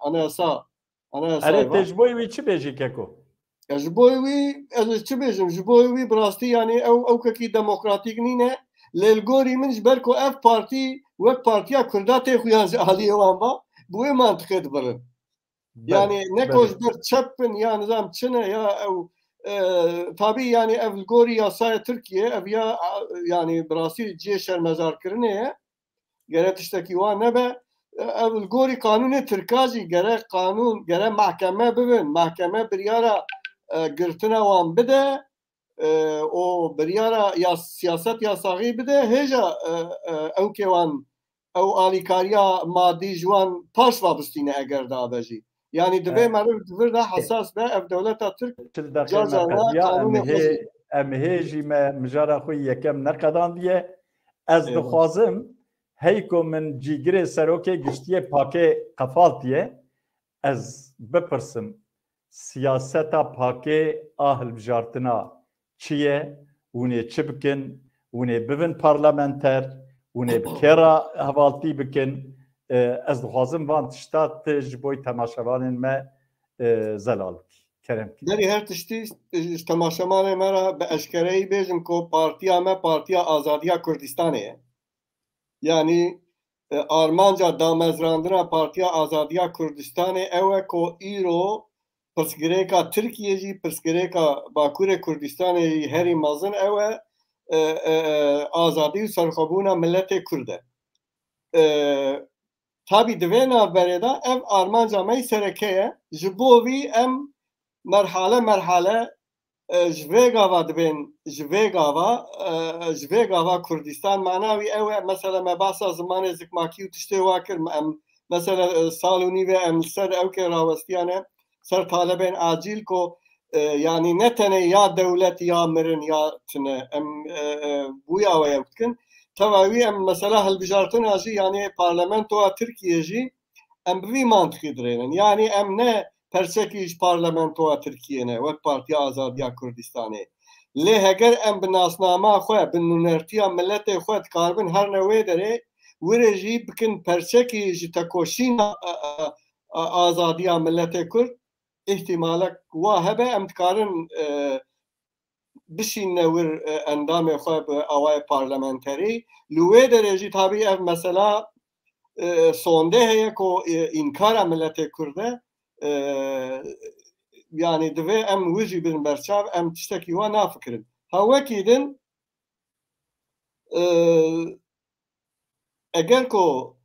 anayasa Anayasayê va. Erê, te ji bo wî çi bêjî, Keko? Ya ji bo wî, ez çi bêjim? Ji bo wî bi rastî, yanî ew, ew kekî demokratîk nîne. Lê li gorî min, ji ber ku ev partî wek partiya Kurda tê xuyan ji aliyê wan va, bi wê mantiqê dibirin. Belê, yanî ne ku belê. Ji ber çep bin ya nizam çi ne ya ew, e, tabî yanî ev li gorî yasaya Tirkiye, ev ya, a, yanî bi rastî cihê şermezarkirinê ye. Gere tiştekî wan nebe. E, ev li gorî qanûnê Tirka jî gere qanûn, gere mahkeme bibin. Mahkeme biryara, e, girtina wan bide, e, û biryara ya siyaset yasaxî bide. Hêja, e, e, ewkê wan, ew alîkariya madî ji wan paş va bistîne eger dabe jî. Yanî divê Evet. meriv di vir de hesas be, ev dewleta Tirk Çil deqê car me car qediya, em qanûnê xwe hê, jî. Em hê jî me mijara xwe yekem neqedandiye. Ez Eyvallah. Dixwazim, hey ku min cîgirê serokê giştiyê pakê qefaltiye, ez bipirsim, siyaseta pakê a hilbijartina çi ye? Hûn ê çi bikin? Hûn ê bibin parlamenter? Hûn ê bi kê re hevaltî bikin? E, ez dixwazim van tişta tu ji bo temaşevanên me, e, zelal bikî. Kerem bikî. Berî her tiştî, e, ji temaşevanê me re bi eşkereyî bêjim ku partiya me Partiya Azadiya Kurdistanê ye. Yanî, e, armanca damezrandina Partiya Azadiya Kurdistanê ew e ku îro pirsgirêka Tirkiyê jî, pirsgirêka Bakurê Kurdistanê jî herî mezin ew e, e, e, e, azadî û serxwebûna miletê Kurd e. E, tabî di vê navberê de ev armanca me yî sereke ye. Ji bo vî em merhale merhale e, ji vê gava dibên, ji vê gava, e, ji vê gava Kurdistan, mana wî ew e, mesela me bahsa zimanê zikmakî û tiştê wa kir, em, mesela, e, sal û nîvê em li ser ewkê rawestiyane, ser talebên acîl ku, e, yanî ne tenê ya dewlet ya mirin ya tune, em, e, e, bûya we ew dikin. Teva wî em mesela hilbijartina jî, yanî parlamentoya Tirkiyê jî, em bi vî mantiqî dirênin. Yanî em ne perçekî ji parlamentoya Tirkiyê ne, wek Partiya Azadiya Kurdistanê. Lê heger em bi nasnama xwe, bi nûnertiya miletê xwe dikaribin herne wê derê, wire jî bikin perçekî ji tekoşîna, e, e, e, azadiya miletê Kurd, îhtimalek wa hebe, em dikarin, e, bişîne wir, e, endamê xwe bi awayê parlamenterî. Li wê derê jî tabî ev mesela, e, sonde heye ku, e, înkara miletê Kurd e. E, yanî divê em wir jî bin berçav, em tiştekî wa nafikirin. Ha wekî din, e, eger ku,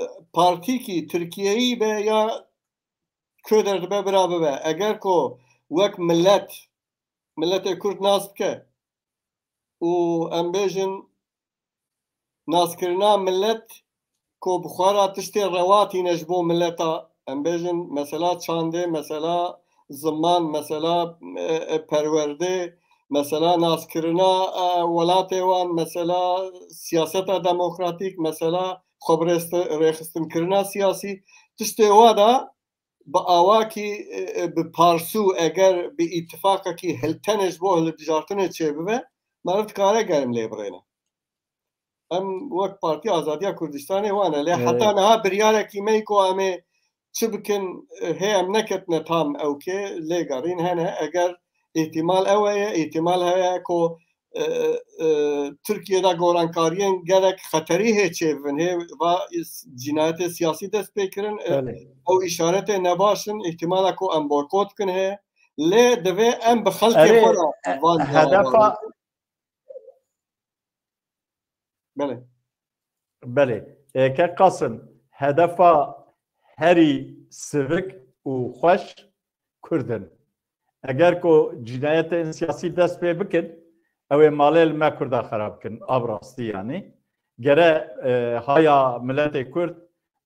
e, partîkî Tirkiyeyî be ya ku derdibe bira bibe, eger ku wek milet, miletê Kurd nas bike û em bêjin naskirina milet ku bi xwe re tiştê rewa tîne ji bo mileta, em bêjin mesela çandê, mesela ziman, mesela, e, e, perwerdê, mesela naskirina, e, welatê wan, mesela siyaseta demokratîk, mesela xwe bi rêxistin-, rêxistinkirina siyasî, tiştê wa da bi awakî, e, e, bi parsû eger bi îtifaqekî hiltene ji bo hilbijartinê çêbibe, meriv dikare gerim lê birêne. Em wek Partiya Azadiya Kurdistanê wane. Lê Evet. heta niha biryarekî me ku em ê çi bikin, e, hê em neketine tam ewkê, lê gerîn hene. Eger îhtimal ew heye, îhtimal heye ku, e, e, Tirkiye de gorankariyên gelek xeterî hê çêbibin, hê va is-, cînayetê siyasî dest pê kirin, e, Belê. ew îşaretê nebaş in, îhtimala ku em boykot bikin heye. Lê divê em bi xelkê Erê, xwe re e, van hedefa, Belê. Belê. Ê, ke Qasim, hedefa herî sivik û xweş Kurd in. Eger ku cînayetên siyasî dest pê bikin, ew ê malê li me Kurda xerab bikin. A bi rastî yanî. Gere, e, haya miletê Kurd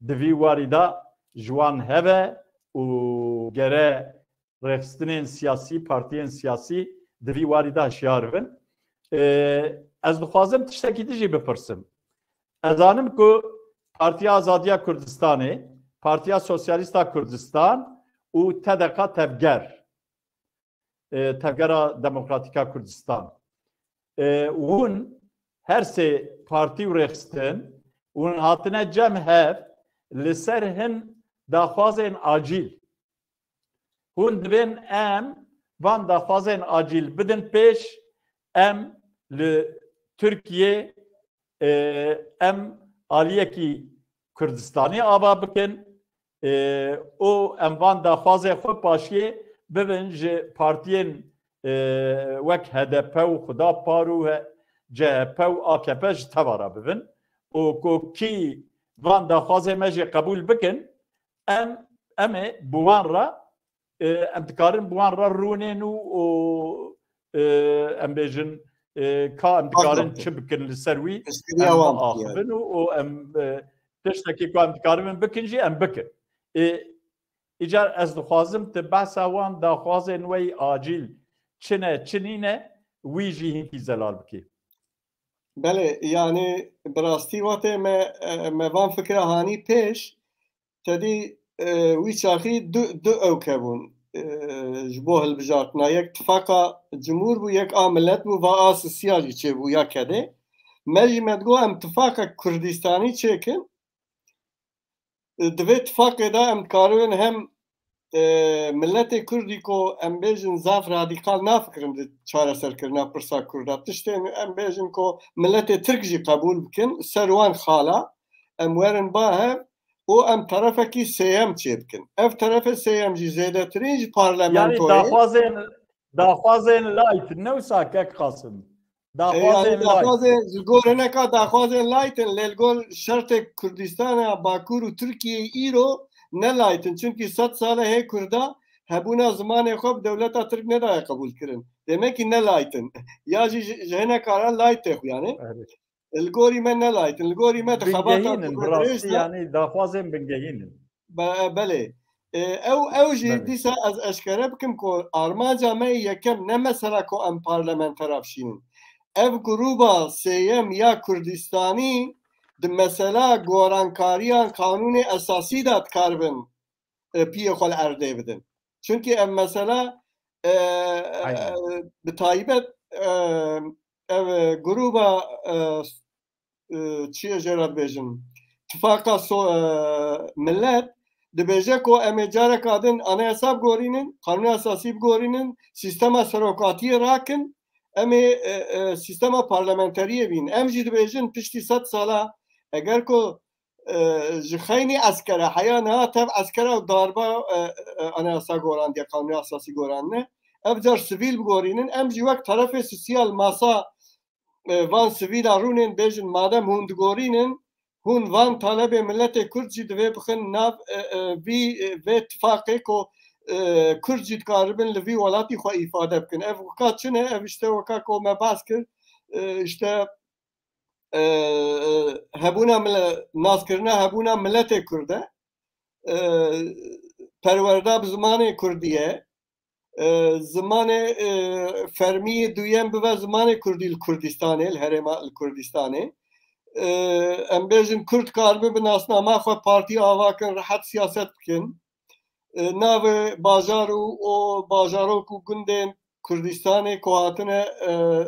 di vî warî de ji wan hebe û gere rêxistinên siyasî, partiyên siyasî di vî warî de hişyar bin. Ee, ez dixwazim tiştekî din jî bipirsim. Ez zanim ku Partiya Azadiya Kurdistanê, Partiya Sosyalîst a Kurdistan û T D K Tevger, e, Tevgera Demokratîk a Kurdistan, e, hûn her sê partî û rêxistin hûn hatine cem hev li ser hin daxwazên acîl Hûn dibên em van daxwazên acîl bidin pêş, em li Tirkiyê, e, em aliyekî Kurdistanî ava bikin, e, û em van daxwazê xwe paşiyê bibin ji partiyên, e, wek H D P û Xwedapar û he-, C H P û A K P ji teva re bibin û ku kî van daxwazê me jî qebûl bikin, em, em ê bi wan re, e, em dikarin bi wan re rûnên û, û, e, em bêjin, e, ka em dikarin çi bikin li ser wî, em biaxivin û, û em, e, tiştekî ku em dikarin bikin jî em bikin. E, îcar ez dixwazim tu behsa wan daxwazên we yî acîl çi ne, çi nîne, wî jî hinkî zelal bikî. Belê, yanî bi rastî wextê me, e, me van fikra hanî pêş, tedî, e, wî çaxî du, du ewke bûn, e, ji bo hilbijartina. Yek tifaqa cumhûr bû, yek a milet bû, va a sisiya jî çêbû ya kedê. Me jî me digot em tifaqek Kurdistanî çêkin. Di vê tifaqê de em dikaribin hem, e, miletê Kurdî ku em bêjin zaf radîkal nafikirin di çareserkirina pirsa Kurda. Tiştên em bêjin ku miletê Tirk jî qebûl bikin, ser wan xala em werin ba hev û em terefekî sêyem çêbikin. Ev terefê sêyem jî zêdetirîn ji parlamentoyê. Yanî daxwazên, daxwazên light, ne wisa kek Qasim? Daxwazên, e, yanî daxwazên, ji gor hineka daxwazên light in, lê li gor şertê Kurdistana Bakur û Tirkiyeyê îro ne light in. Çunkî sed sal e hê Kurda hebûna zimanê xwe bi dewleta Tirk nedaye qebûlkirin. Demek ki ne light in. Ya jî ji, ji hineka re light tê xuyanê. Li gorî me ne light in. Li gorî me di xebata bingehîn in, bi rastî, yanî daxwazên bingehîn in. Be-, belê. E, ew, ew jî dîsa ez eşkere bikim ku armanca me yê yekem ne mesela ku em parlamentera bişînin. Ev grûba sêyem ya Kurdistanî di mesela gorankariya qanûnê esasî de dikaribin, e, piyê xwe li erdê bidin. Çunkî ev mesela, e, e, bi taybet, e, ev grûba, e, e, çi ye jê re dibêjin? Tifaqa so-, e, Millet dibêje ku em ê careka din anayasa bigorînin, qanûna esasî bigorînin, sîstema serokatiyê rakin, em ê, e, e, sîstema parlamenteriyê bînin. Em jî dibêjin piştî sed sala eger ku, e, ji xeynî eskere heya niha tev eskera û darba, e, e, anayasa gorandiye, qanûna esasî goranine. Ev car sivîl bigorînin, em jî wek terefê sosîal masa e, van sivîla rûnên bêjin, madem hûn digorînin, hûn van talebê miletê Kurd jî divê bixin nav, e, e, vî, e, vê tifaqê ku, e, Kurd jî dikaribin li vî welatî xwe îfade bikin. Ev weka çi ne? Ev işte weka ku me behs kir, e, işte, e, e, hebûna mile-, naskirina hebûna miletê Kurd e. E, perwerda bi zimanê Kurdî ye. E, zimanê, e, fermî yê duyem bibe zimanê Kurdî li Kurdistanê, li herêma li Kurdistanê. E, em bêjin Kurd karibin bi nasnama xwe partî ava kin, rehet siyaset bikin. E, navê bajar û, û bajarok û gundên Kurdistanê ku hatine,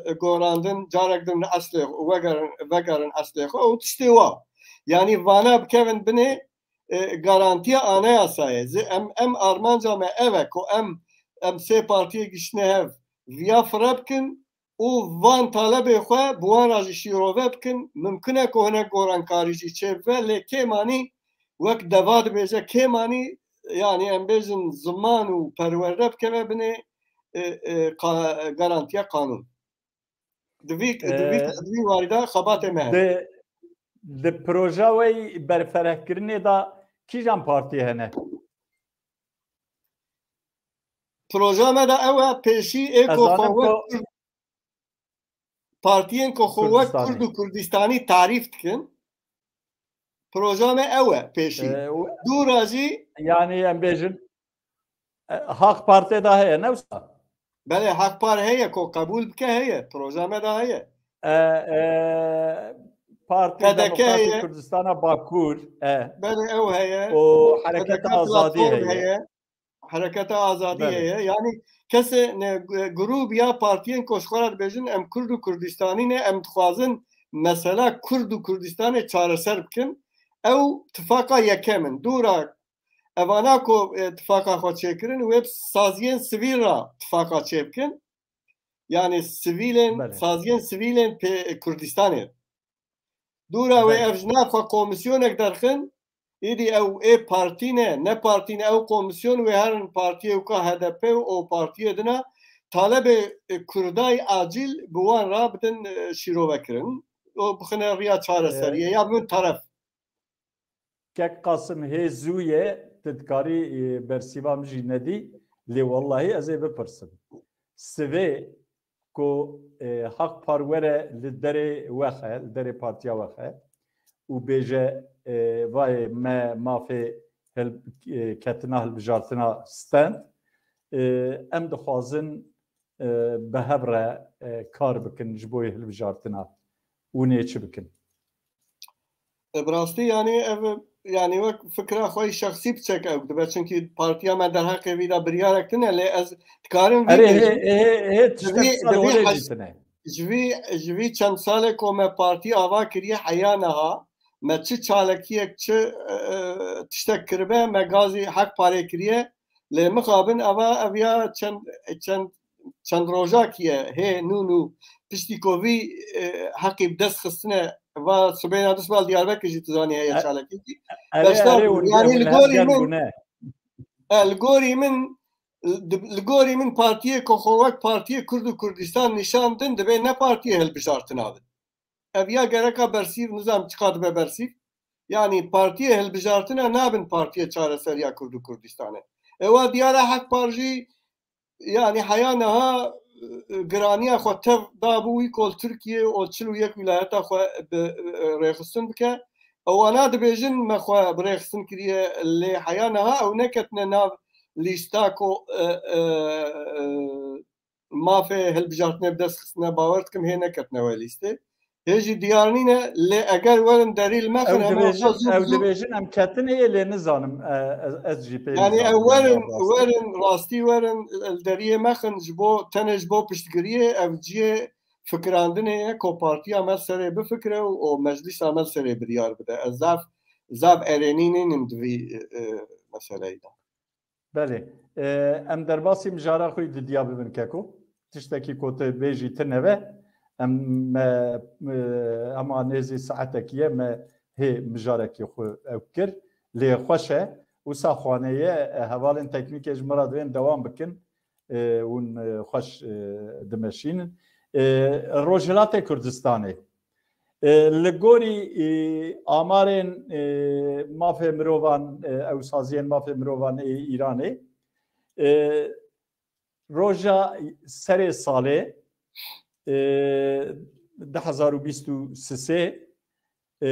e, gorandin, carek din li eslê xwe, vegerin, vegerin eslê xwe û tiştê wa. Yanî vana bikevin binê, e, garantiya anayasayê. Zê em, em armanca me ev e ku em, em sê partiyê giştine hev viya fire bikin û van talebê xwe bi wan re jî şîrove bikin. Mimkun e ku hinek gorankarî jî çêbibe, lê kêmanî wek deva dibêje, kêmanî, yanî em bêjin ziman û perwerde bikeve binê, e, e, qa-, garantiya qanûn. Di vî, di vî, e, di vî warî de xebatê me hene. Di, di proja we yî berferehkirinê de kîjan partî hene? Proja me de ew e, pêşî ê ku xwe wek Kurd, partiyên ku xwe wek Kurd û Kurdistanî tarîf dikin. Proja me ew e pêşî. E, û dûra jî, yanî em bêjin, e, Haq Partê de heye, ne wisa? Belê, Haq Par heye, ku qebûl bike heye. Proja me de heye. E, e, Partî Demokratî Kurdistana Bakur, e. Belê, ew heye. Û Hereketa Azadî heye. Hereketa Azadî heye. Yanî kesê ne, e, grûb ya partiyên ku ji xwe re dibêjin em Kurd û Kurdistanî ne, em dixwazin mesela Kurd û Kurdistanê çareser bikin. Ew tifaqa yekem in. Dûra Evana ku, e, tifaqa xwe çêkirin, wê bi saziyên sivîl re tifaqa çêbikin. Yani sivîlên, Belê. saziyên sivîlên pê Kurdistanê. Dûra wê Belê. ev ji nav xwe komisyonek derxin, îdî ew ê partî ne, ne partî ne, ew komisyon wê herin partiyê wika H D P û partiyê dina talebê, e, Kurday acîl bi wan re bidin, e, şîrove kirin. Û bixine riya çareseriyê, Ee, ya bibin taref. Kek Qasim, hê zû ye, tu dikarî, e, bersîva min jî nedî, lê wellahî ez ê bipirsim. Sivê ku, e, Haq Par were li derê wexe, li derê partiya wexe û bêje, e, vayê me mafê hil-, e, ketina hilbijartina stend, e, em dixwazin, e, bi hev re, e, kar bikin ji bo hilbijartina. Hûn ê çi bikin? E, bi rastî, yani, ev, yani, wek fikra xwe yî şexsî biçek ew dibe, çunkî partiya me derheqê vî de biryarek tune, lê ez dikarim vî Erê, bêjim. hê, hê, hê, Ji tiştek vî, qisal ji vî holê hej-, jî tune. ji vî, ji vî çend salê ku me partî ava kiriye heya niha, me çi çalekiyek, çi, e, e, tiştek kiribe, me gazî Haq Parê kiriye, lê mixabin eva, ev ya çend, çend çend rojak ye, hê nû nû piştî ku vî, e, heqî bi dest xistine, va sibêna du sibal Diyarbekir jî tu zanî heye E-, çalakî. erê, Beşdar erê, bû. hûn Yani li hûn gorî min, bûne. e, li gorî min, li, li gorî min partiyê ku xwe wek partiyê Kurd û Kurdistan nîşan din, divê ne partiyê hilbijartina bin. Ev ya gereka bersîv, nizam çiqa dibe bersîv. Yani partiyê hilbijartine nabin partiyê çareseriya Kurd û Kurdistanê. Ewa diyara Haq Par jî, yani heya niha, e, giraniya xwe tev dabû wî ku li Tirkiye û çil û yek wîlayeta xwe bi, e, rêxistin bike. Ewana dibêjin me xwe bi rêxistin kiriye, lê heya niha ew neketine nav lîsta ku, e, e, e, mafê hilbijartinê bi dest xistine, bawer dikim hê neketine wê lîstê. Hê jî diyar nîne, lê eger werin derî li me Ew xin, hema dibêjin, xwe zû bi ew zû dibêjin em ketinê yê lê nizanim, e, ez, ez jî pê Yani nizam ew werin, rastî. werin, rastî werin, li deriyê me xin ji bo, tenê ji bo piştgiriyê, ev cihê fikirandinê ye ku partiya me serê bifikire û, û meclîsa me serê biryar bide. Ez zaf, zaf erênî nînim di vî, e, e, meseleyê de. Belê. E, em derbasî mijara xwe yî didiya bibin keko. Tiştekî ku tu bêjî tune be. Em, me, e, hema nêzî saetekî ye me hê mijarekî xwe ew kir. Lê xweş e. Wisa xwanê ye, e, hevalên teknîkê ji min re divên dewam bikin. E, hûn, e, xweş, e, dimeşînin. E, Rojhilatê Kurdistanê. E, li gorî, e, amarên, e, mafê mirovan, e, ew saziyên mafê mirovan ê Îranê, e, roja serê salê, e, du hezar û bîst û sê, e,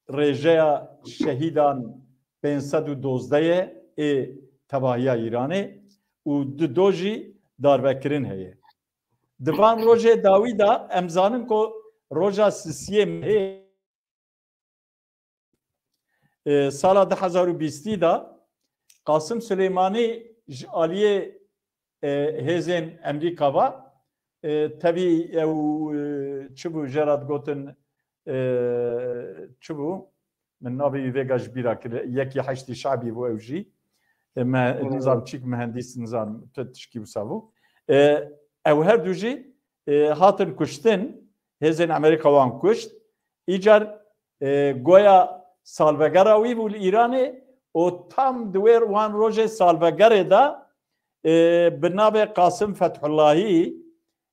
rêjeya şehîdan pênc sed û dozdeh ye ê tevahiya Îranê û du do jî darvekirin heye. Di van rojê dawî de em zanin ku roja sisiyê mehê, e, sala du hezar û bîstî de Qasim Suleymanî ji aliyê, e, hêzên Emrîka ve, e, tevî ew, e, çi bû, jê re digotin, e, çi bû? Min navê wî vêga ji bîra kir. Yekî Heşdî Şebî bû ew jî. E, me, Hmm. nizam çîk mihendîs, nizam tu tişkî wisa bû. E, ew her du jî, e, hatin kuştin. Hêzên Amerîka wan kuşt. Îcar, e, goya salvegera wî bû li Îranê û tam di wê wan rojê salvegerê de, e, bi navê Qasim Fethullahî,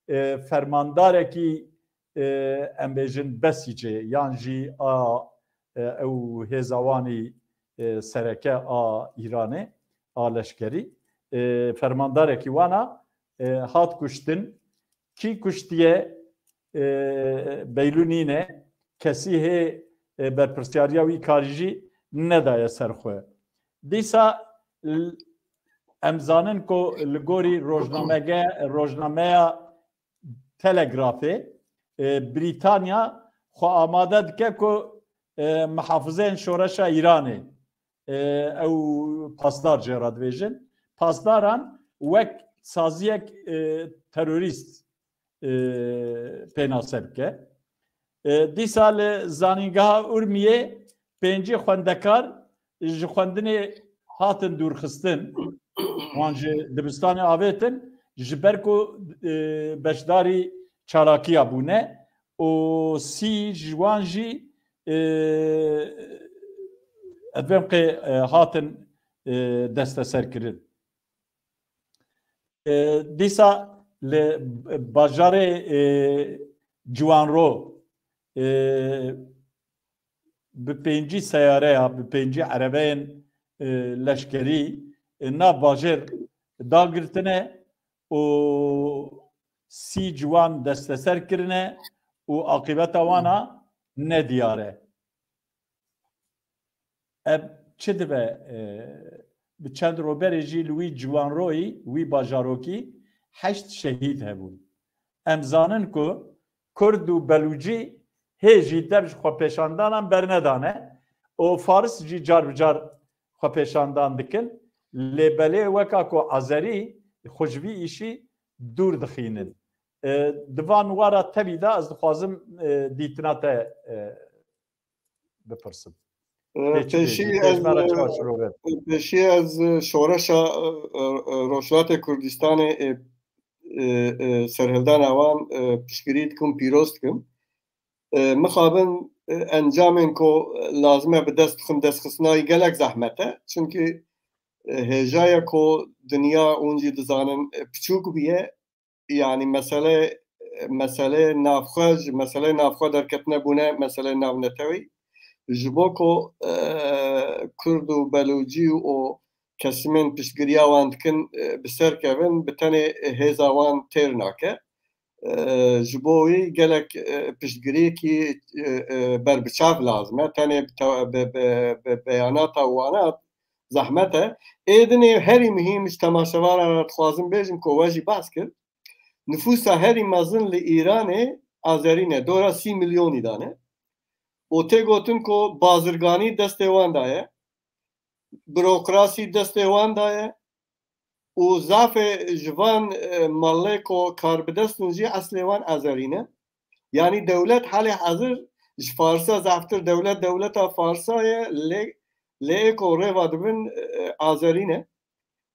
e, fermandarekî, e, em bêjin Besîcê yan jî a, e, ew hêza wanî, e, sereke a Îranê, a leşkerî, e, fermandarekî wana, e, hat kuştin. Kî kuştiye, e, beylû nîne, kesî hê, e, berpirsiyariya wî karî jî nedaye ser xwe. Dîsa l-, em zanin ku li gorî rojnamege-, rojnameya Telegrafê, e, Brîtanya xwe amade dike ku, e, mihafizeyên şoreşa Îranê, e, ew pasdar jê re dibêjin, pasdaran wek saziyek, e, terorîst, e, pênase bike. E, dîsa li Zanîngeha Urmiyê pêncî xwendekar ji xwendinê hatin dûrxistin, wan ji dibistanê avêtin, ji ber ku, e, beşdarî çalakiya bûne û sî ji wan jî, e, ez vêm qê, e, hatin, e, desteserkirin. E, dîsa li bajarê, e, Ciwanro, e, bi pêncî seyareya, bi pêncî erebeyên, e, leşkerî, e, nav bajêr dagirtine û sî ciwan desteser kirine û aqîbeta wan a nediyar e. Ev çi dibe, e, bi çend roberê jî li wî ciwanroyî, wî bajarokî heşt şehîd hebûn. Em zanin ku Kurd û Belûcî hê jî dev ji xwepêşandanan bernedane û Faris jî car bi car xwepêşandan dikin. Lê belê weka ku Azerî xwe ji vî îşî dûr dixînin. E, di van wara tevî de ez dixwazim, e, dîtina te, e, bipirsim. E, Tê çi pêşî bêjî? Tê ez, ji me re çawa e, şirove? Pêşî ez, e, şoreşa, e, e, Rojhilatê Kurdistanê, e, e, e, serhildana wan, e, piştgirî dikim, pîroz dikim. E, mixabin, e, encamên ku lazim e bi dest bixin, destxistinayî gelek zehmet e. Çimkî, e, hêja ye ku dinya hûn jî dizanin, e, piçûk bûye. Yanî mesele, mesele navxwe, ji mesele navxwe derketine bûne mesele navnetewî. Ji bo ku, e, Kurd û Belûcî û kesimên piştgiriya wan dikin, e, bi ser kevin, bi tenê hêza wan têr nake. E, ji bo wî gelek, e, piştgiriyekî, e, e, berbiçav lazim e. Tenê bi te-, bi, bi, bi beyanata wana zehmet e. Ê dinê herî muhîm ji temaşevanan re dixwazim bêjim ku we jî behs kir. Nifûsa herî mezin li Îranê Azerî ne, dora sî milyonî de ne. Û tê gotin ku bazirganî destê wan de ye, burokrasî destê wan de ye û zafê ji van, e, malê ku karbidest in jî eslê wan Azerî ne. Yanî dewlet halê hazir ji Farsa zaftir dewlet, dewleta Farsa ye, lê, lê ê ku rêva dibin, e, Azerî ne.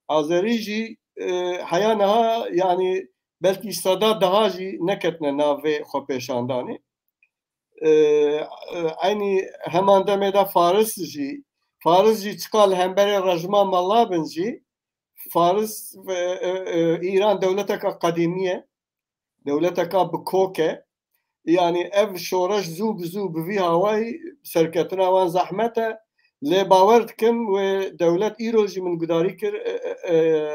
Azerî jî, e, heya niha, yanî belkî seda deha jî neketine nav vê xwepêşandanê. E, e, eynî heman demê de Faris jî, Faris jî çiqa li hemberê rejima mela bin jî, Faris ve, e, e, Îran dewleteka qedîmî ye. Dewleteka bi kok e. Yanî ev şoreş zû bi zû bi vî hawayî serketina wan zehmet e. Lê bawer dikim wê dewlet îro jî min gudarî kir, e, e, e,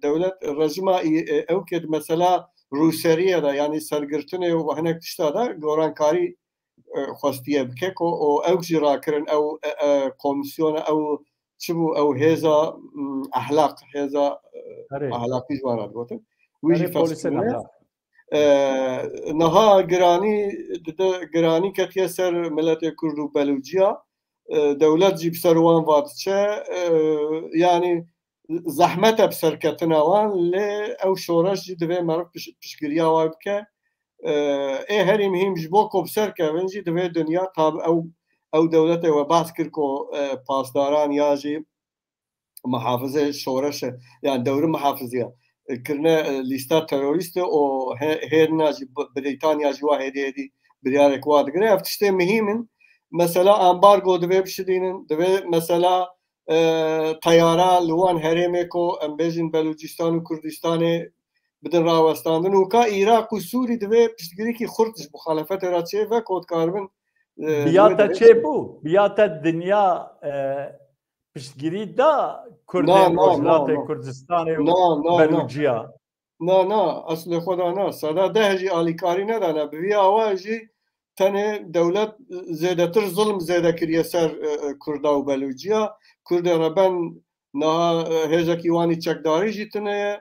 dewlet rejima î-, e, ew kê di mesela rûseriyê de, yanî sergirtinê û hinek tişta de gorankarî, e, xwestiye bike ku û ew jî rakirin ew, e, e, komîsyona ew çi bû ew hêza, mm, ehlaq, hêza, e, Erê. Ehlaqî ji wan re digotin. Wî jî Erê, polisên festirine. Ehlaq. E, niha giranî dide, giranî ketiye ser miletê Kurd û Belûciya. E, dewlet jî bi ser wan va diçe. E, yanî zehmet e bi serketina wan, lê ew şoreş jî divê meriv piş-, piştgiriya wan bike. E, ê herî muhîm ji bo ku bi ser kevin jî divê dinya tab ew, ew dewletê we behs kir ku, e, pasdaran ya jî muhafizê şoreşe, yani dewri muhafiziya, e, kirine, e, lîsta terorîstê û he-, hêrina jî Bi-, Brîtanya jî wa hêdî hêdî biryarek wa digire. Ev tiştê muhîm in. Mesela ambargo divê bişidînin, divê mesela, e, teyara li wan herêmê ku em bêjin Belûcistan û Kurdistanê bidin rawestandin û ka Iraq û Sûrî divê piştgirîkî xurt ji muxalefetê re çê ve ku dikaribin, e, Biya te çê bû, biya te dinya, e, piştgirî da Kurdên Rojhilatê Kurdistanê û Belûciya? Na, na, eslê xwe da na. Seda deh jî alîkarî nedane. Bi vî awa jî tenê dewlet zêdetir zilm zêde kiriye ser, e, e, Kurda û Belûciya. Kurdê reben niha, e, hêzekî wanî çekdarî jî tune ye.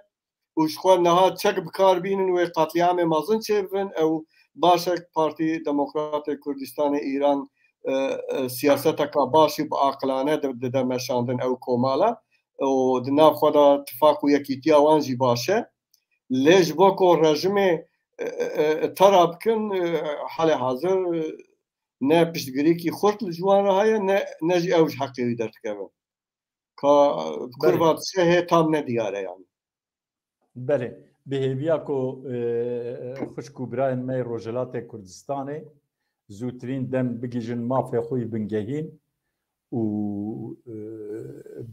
Û ji xwe niha çek bi kar bînin wê qetlîamê mezin çêbibin. Ew baş e Partî Demokratê Kurdistanê Îran, e, e, siyaseteka baş û bi aqilane di-, dide meşandin ew komala. Û di nav xwe de tifaq û yekîtiya wan jî baş e. Lê ji bo ku rejimê, e, e, e, tera bikin, e, halê hazir, e, ne piştgirîkî xurt li ji wan re heye, ne, ne jî ew ji heqê wî derdikevin. Ka kurva diçe hê tam nediyar e yani. Belê, bi hêviya ku e, xwişk û birayên me yê Rojhilatê Kurdistanê zûtirîn dem bigihîjin mafê xwe yî bingehîn û e,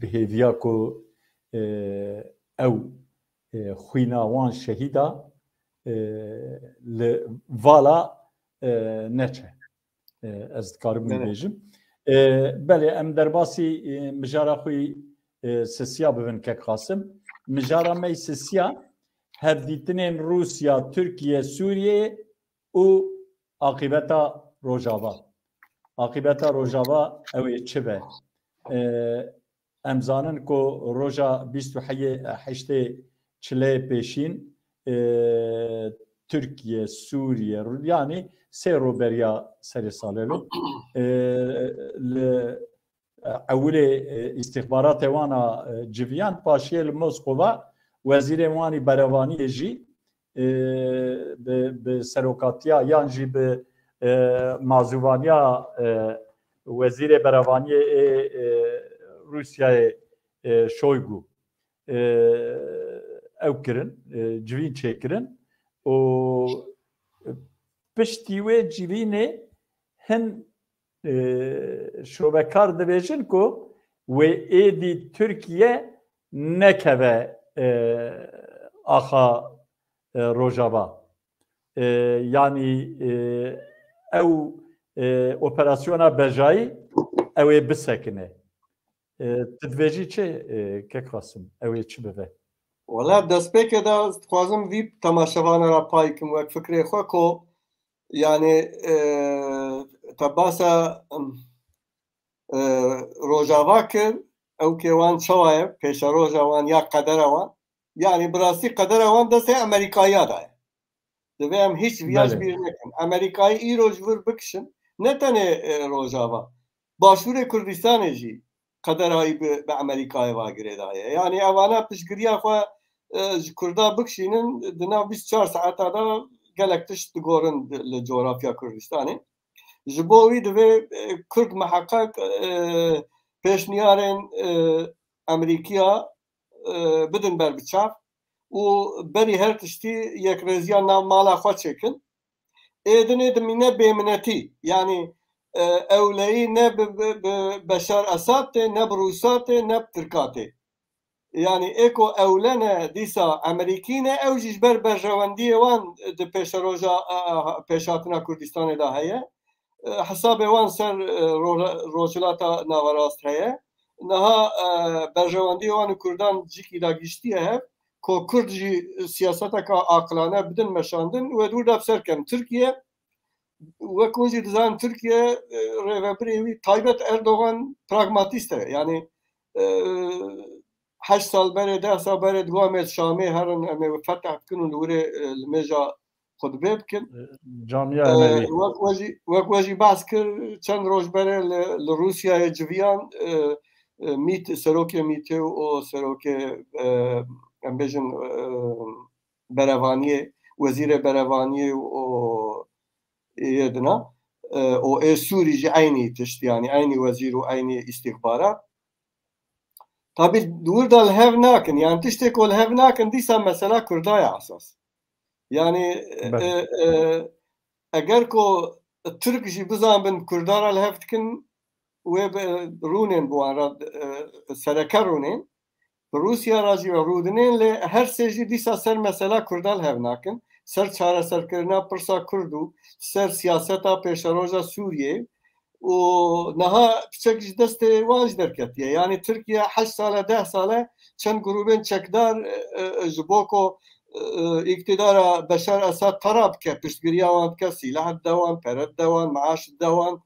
bi hêviya ku e, ew e, xwîna wan şehîda e, li vala e, neçe. E, ez dikarim wî bêjim. E, belê, em derbasî e, mijara xwe yî e, sisiya bibin kek Qasim. Mijara me yî sisiya hevdîtinên Rûsya, Tirkiye, Sûriye û aqîbeta Rojava. Aqîbeta Rojava ew ê çi be? E, em zanin ku roja bîst û heyê heştê çileyê pêşîn e, Tirkiye, Sûriye, Rû- yanî sê ro beriya serê salê lo e, li ewilê e, îstîxbaratê wana e, civiyan paşiyê li Moskova wezîrê wanî berevaniyê jî e, bi, bi serokatiya yan jî bi e, mazûvaniya e, wezîrê berevaniyê ê e, Rûsyayê e, Şoygu e, ew kirin, e, civîn çêkirin û piştî wê civînê hin e, şovekar dibêjin ku wê êdî Tirkiye nekeve e, axa e, Rojava. E, yanî e, ew e, operasyona bejayî ew ê bisekine. E, tu dibêjî çi e, kek Qasim? Ew ê çi bibe? Wala destpêkê de ez dixwazim vî temaşevana re pay kim wek fikrê xwe ku yani e, te basa e, Rojava kir, ew kê wan çawa ye, pêşeroja wan ya qedera wan. Yani bi rastî qedera wan destê Amerîkaya de ye. Divê em hiç viya ji bîr nekin. Amerîkayî îro ji vir bikişin. Ne tenê e, Rojava. Başûrê Kurdistanê jî qederayî bi, bi Amerîkayê va girêdaye. Yani evana piştgiriya xwe e, ji Kurda bikişînin, di nav bîst çar saeta de gelek tişt digorin li coğrafya Kurdistanê. Ji bo wî divê e, Kurd miheqeq e, pêşniyarên e, Amerîkiya e, bidin ber bi çav û berî her tiştî yekrêziya nav mala xwe çêkin. Ê dinê dimîne bêminetî. Yanî e, ewleyî ne bi, bi, bi Beşar Esad tê, ne bi Rûsa tê, ne bi Tirka tê. Yanî ê ku ewle ne dîsa Amerîkî ne, ew jî ji ber berjewendiyê wan di pêşeroja e, e, pêşhatina Kurdistanê de heye. E, hesabê wan ser e, ro- Rojhilata Naverast heye. Niha e, berjewendiyê wan û Kurdan cîkî de giştiye hev, ku Kurd jî siyaseteka aqilane bidin meşandin û ê dûr de bi ser ken. Tirkiye, wek hûn jî dizanin, Tirkiye e, rêvebirê wî taybet Erdogan pragmatîst e. Yani e, heşt sal berê, deh sal berê digo em ê Şamê herin, em ê feteh bikin û li wirê e, limêja xutbê bikin. Camiya E, Emevî. Wek we jî, wek we jî behs kir, çend roj berê li, li Rûsyayê civiyan e, e, mît, serokê mîtê û o serokê e, em bêjin e, berevaniyê, wezîrê berevaniyê û o yê dina e, û ê Sûrî jî eynî tişt, yani eynî wezîr û eynî îstîxbarat. Tabî di wir de li hev nakin. Yani tiştê ku li hev nakin dîsa mesela Kurda ye esas. Yani e, Belê. e, e, eger ku Tirk jî bizanbin Kurda re li hev dikin, wê bi, rûnên bi wan re e, sereke rûnên. Bi Rûsya re jî rûdinên, lê her sê jî dîsa ser mesela Kurda li hev nakin. Ser çareserkirina pirsa Kurd û ser siyaseta pêşeroja Sûriyê û niha piçek ji destê wan jî derketiye. Yanî Tirkiye heşt sale, deh sale çend grûbên çekdar e, e, ji bo ku e, îktidara Beşar Esad tera bike, piştgiriya wan dike, sîleh dide wan, pere dide wan, maaş dide wan,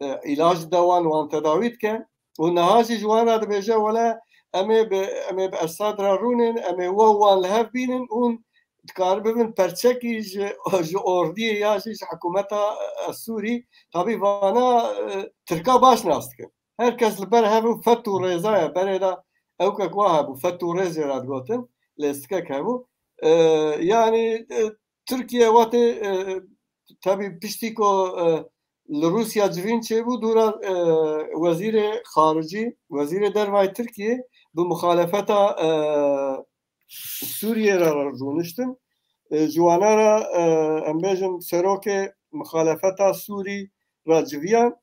e, îlac dide wan, wan tedawî dike. Û niha jî ji wan re dibêje, wele em ê bi, em ê bi Esad re rûnên, em ê we û wan li hev bînin, hûn dikarin bibin perçekî ji, ji ordiyê ya jî ji hikûmeta e, Sûrî. Tabî vana e, Tirka baş nas dikin. Her kes li ber hev û fet û rêza ye. Berê de ewkek wa hebû, fet û rêz jê re digotin, lêstikek hebû. E, yanî e, Tirkiye wetê e, tabî piştî ku e, li Rûsya civîn çêbû, dûra, e, wezîrê xaricî, wezîrê dervayê Tirkiyê bi muxalefeta, e, Sûriyê re rûniştin. E, ji wana re, e, em bêjin serokê muxalefeta Sûrî re civiyan.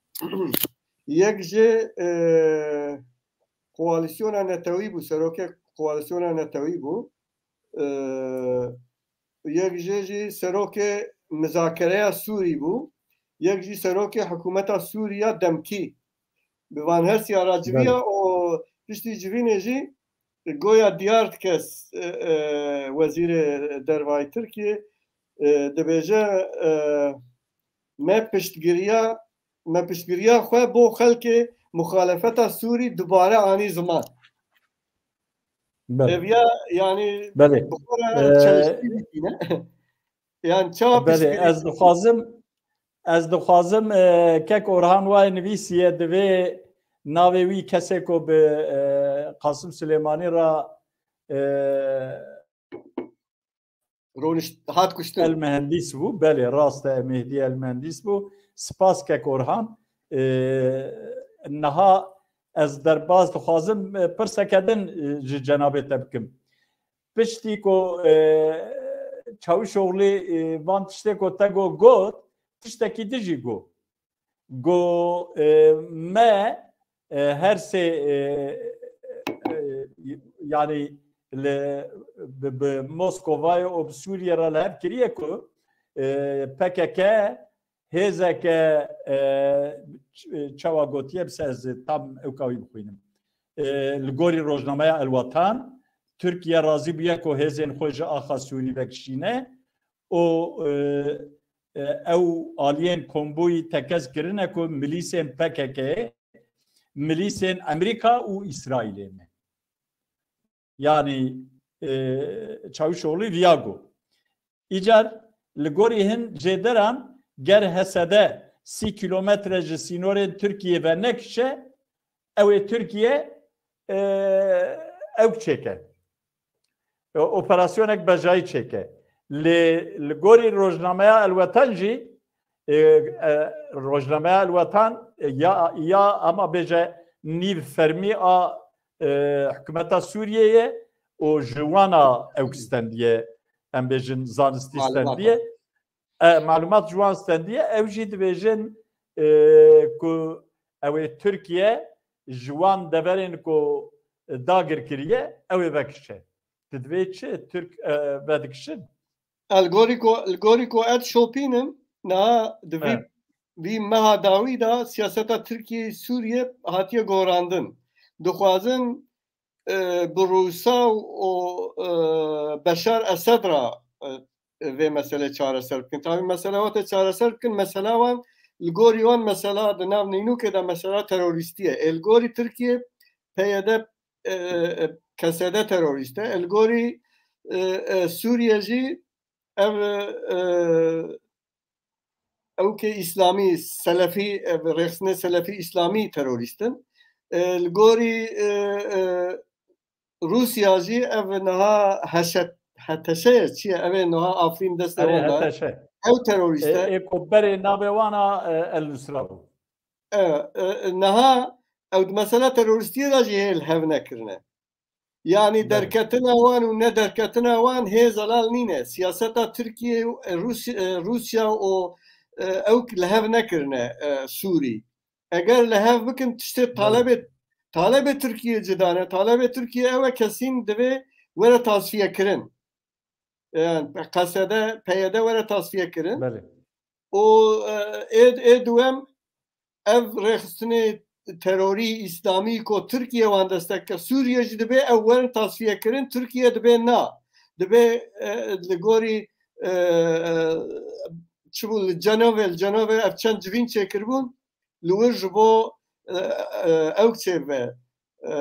Yek jê, e, koalîsyona netewî bû, serokê koalîsyona netewî bû. E, yek jê jî serokê mizakereya Sûrî bû. Yek jî serokê hikûmeta Sûriya demkî. Bi van her siya re civiya û piştî civînê jî goya diyar dike, e, e, wezîrê dervayî Tirkiyê, e, dibêje, e, me piştgiriya, me piştgiriya xwe bo xelkê muxalefeta Sûrî dubare anî ziman. Belê. Ev ya, yani, Belê. Bi xwe re Ee, çelişkî dîtîne. Yani, çawa Belê, piştgirî ez dixwazim, ez dixwazim, e, kek Orhan wayê nivîsiye, divê navê wî kesê ku bi, e, Qasim Silêmanî re, e, Roniş hat kuştin. El Mehendîs bû, belê, rast e, Mehdî El Mehendîs bû. Spas kek Orhan. E, niha ez derbas dixwazim, e, pirseke din, e, ji cenabê te bikim. Piştî ku, e, Çavuşoglî, e, van tiştê ku te got, got, tiştekî din jî got. Got, e, me, e, her sê, e, e, yani li, bi, bi Moskovayê û bi Sûriyê re li hev kiriye ku, e, P K K hêzeke, e, ç-, çawa gotiye, bi se ez tam ewka wî bixwînim. E, li gorî rojnameya El Watan, Tirkiye razî bûye ku hêzên xwe ji axa Sûrî vekişîne û, e, e, ew aliyên kombûyî tekez kirine ku milîsên P K K, milîsên Amerîka û Îsraîlê ne. Yanî, e, Çavuşoglî viya got. Îcar li gorî hin jêderan ger H S D sî kîlometre ji sînorên Tirkiyê ve nekişe, ew ê Tirkiye, e, ew çêke. E, operasyonek bejayî çêke. Lê li gorî rojnameya El Watan jî, e, e, rojnameya El Watan, e, ya, ya ama bêje nîv fermî a, e, hikûmeta Sûriyê ye û ji wana ew stendiye, em bêjin zanistî Malumat stendiye. E, malumat ji wan stendiye. Ew jî dibêjin, e, ku ew ê Tirkiye ji wan deverên ku dagir kiriye, ew ê vekişe. Di divê çi Tirk, e, vedikişin? El gorî ku, el gorî ku et şopînim, niha di vî, Evet. vî meha dawî de siyaseta Tirkiye Sûriye hatiye gorandin. Dixwazin, e, bi Rûsa û, e, Beşar Esed re, e, vê meselê çareser bikin. Tabî mesela wate çareser bikin, mesela wan li gorî wan mesela di nav nînûkê de mesela terorîstî ye. Ê li gorî Tirkiye P Y D, e, e, K S D terorîst e. Ê li gorî, e, e, Sûriye jî ev, e, ewkê îslamî, selefî, ev rêxistinê selefî îslamî terorîst in. E, li gorî, e, e, Rûsya jî ev niha heşet, H T Ş ye, çi ye? Ev ê niha Afrîn destê Erê wan de. H T Ş. Ew terorîst e. Ê, ê ku berê navê wan a, e, El Nusra bû. E, e, niha ew di mesela terorîstiyê de jî hê li hev nekirine. Yanî Belê. derketina wan û nederketina wan hê zelal nîne. Siyaseta Tirkiye û, e, Rûsy-, e, Rûsya û, e, ew li hev nekirine, e, Sûrî. Eger li hev bikin tiştê Belê. talebê, talebê Tirkiye cida ne. Talebê Tirkiye ew e kesîn divê were tasfiye kirin. Yani K S D, P Y D were tasfiye kirin. Belê. Û, e, ê, ê duwem ev rêxistinê terorî îslamî ku Tirkiye wan destek kir, Sûriye jî dibê ew werin tasfiye kirin, Tirkiye dibê na. Dibê, e, li gorî, e, e, çi bû li Cenevê, li Cenevê ev çend civîn çêkiribûn, li wir ji bo, e, e, ew çêbibe, e,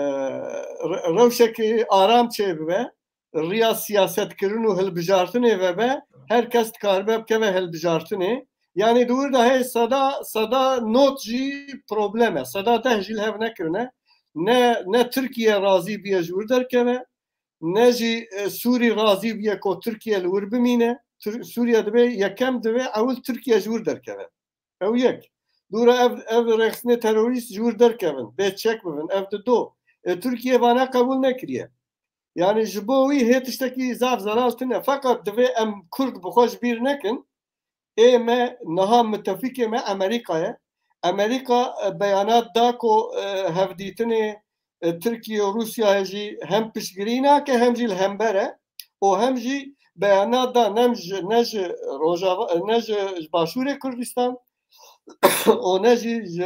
re-, rewşekî aram çêbibe, riya siyasetkirin û hilbijartinê vebe, her kes dikaribe bikeve hilbijartinê. Yanî di wir de heye seda, seda nod jî problem e, seda deh jî li hev nekirine. Ne, ne Tirkiye razî bûye ji wir derkeve, ne jî, e, Sûrî razî bûye ku Tirkiye li wir bimîne. Tir-, Sûriye dibê yekem divê ewil Tirkiye ji wir derkeve. Ew yek. Dûra ev, ev rêxistinê terorîst ji wir derkevin, bê çek bibin, ev di do. E, Tirkiye vana qebûl nekiriye. Yani ji bo wî hê tiştekî zaf zelal tune. Feqet divê em Kurd bi xwe ji bîr nekin. Ê me niha mitefîkê me Amerîka ye. Amerîka, e, beyanat da ku, e, hevdîtinê, e, Tirkiye û Rûsyayê jî hem piştgirî nake hem jî li hember e û hem jî beyanat da ne ji, ne ji Rojava, ne ji, ji Başûrê Kurdistan û ne jî ji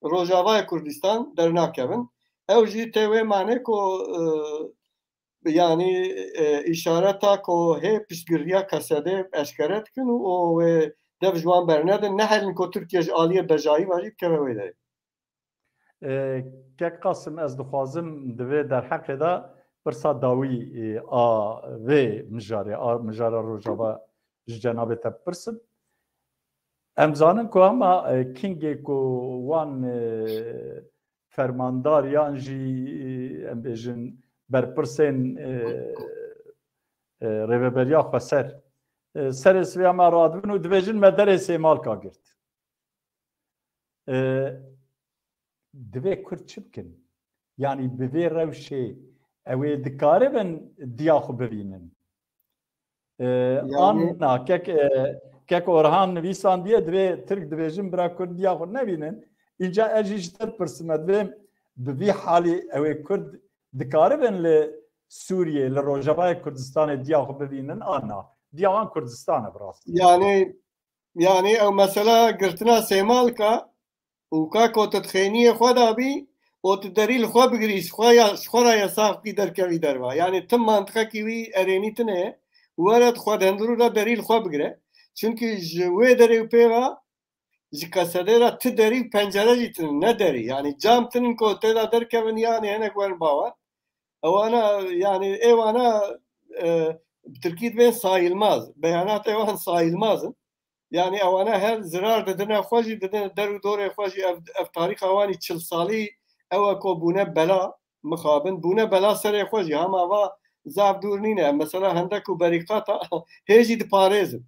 Rojavayê Kurdistan dernakevin. Ew jî tê wê manê ku, e, yanî, e, îşareta ku hê piştgiriya Qesedê eşkere dikin û, û wê dev ji wan bernedin, nehelin ku Tirkiye ji aliyê bejayî ve jî bikeve wê derê. E, Kek Qasim, ez dixwazim di vê derheqê de pirsa dawî, e, a vê mijarê, a mijara Rojava ji cenabê te bipirsim. Em zanin ku hema, e, kingê ku wan, e, fermandar yan jî, e, em bêjin berpirsên, e, e, Rêveberiya Xweser, e, serê sivê hema radibin û dibêjin me derê Sêmalka girt. E, divê Kurd çi bikin? Yanî bi vê rewşê ew ê dikaribin diya xwe bibînin? E, Yanî Anna, kek, e, kek Orhan nivîsandiye, divê Tirk dibêjin bira Kurd diya xwe nebînin. Înca ez jî ji te dipirsim, divê bi vî halî ew ê Kurd dikaribin li Sûriyê, li Rojavayê Kurdistanê diya xwe bibînin an na? Diya wan Kurdistan e bi rastî. Yanî, yanî ew mesela girtina Sêmalka û ka ku tu di xêniyê xwe de bî û tu derî li xwe bigirî, ji xwe ya, ji xwe re ya sax bî derkevî derva. Yanî tim mantiqekî wî erênî tune ye. Were di xwe di hundirû de derî li xwe bigire. Çimkî ji wê derê û pê ve ji Qesedê re ti derî û pencere jî tinin, ne derî. Yanî cam tinin ku tê de derkevin, yanî hinek werin bawer. Ewana, yanî ê wana, e, bi tirkî dibên sayılmaz. Beyanatê wan sayılmaz in. Yanî ewana her zirar didine xwe jî, didine der û dorê xwe jî. Ev, ev tarîxa wan î çil salî ew e ku bûne bela, mixabin, bûne bela serê xwe jî. Hema va zaf dûr nîne. Mesela hendek û berîqata hê jî diparêzin.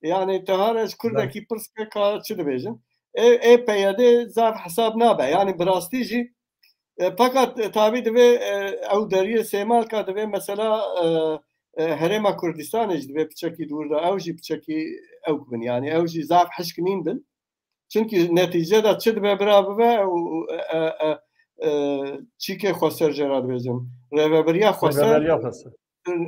Yanî te hare ji Kurdekî pirs ke ka çi dibêjin? Ê, ê P Y D zaf hesab nabe. Yanî bi rastî jî, e, feqet, e, tabî divê, e, ew deriyê Sêmalka divê mesela, e, e, Herêma Kurdistanê jî divê piçekî dûr de ew jî piçekî ew bin. Yanî ew jî zaf hişk nîn bin. Çimkî netîce de çi dibe bira bibe û, û, e, e, e, çîkê xweser jê re dibêjin. Rêveberiya xweser. Rêveberiya xweser.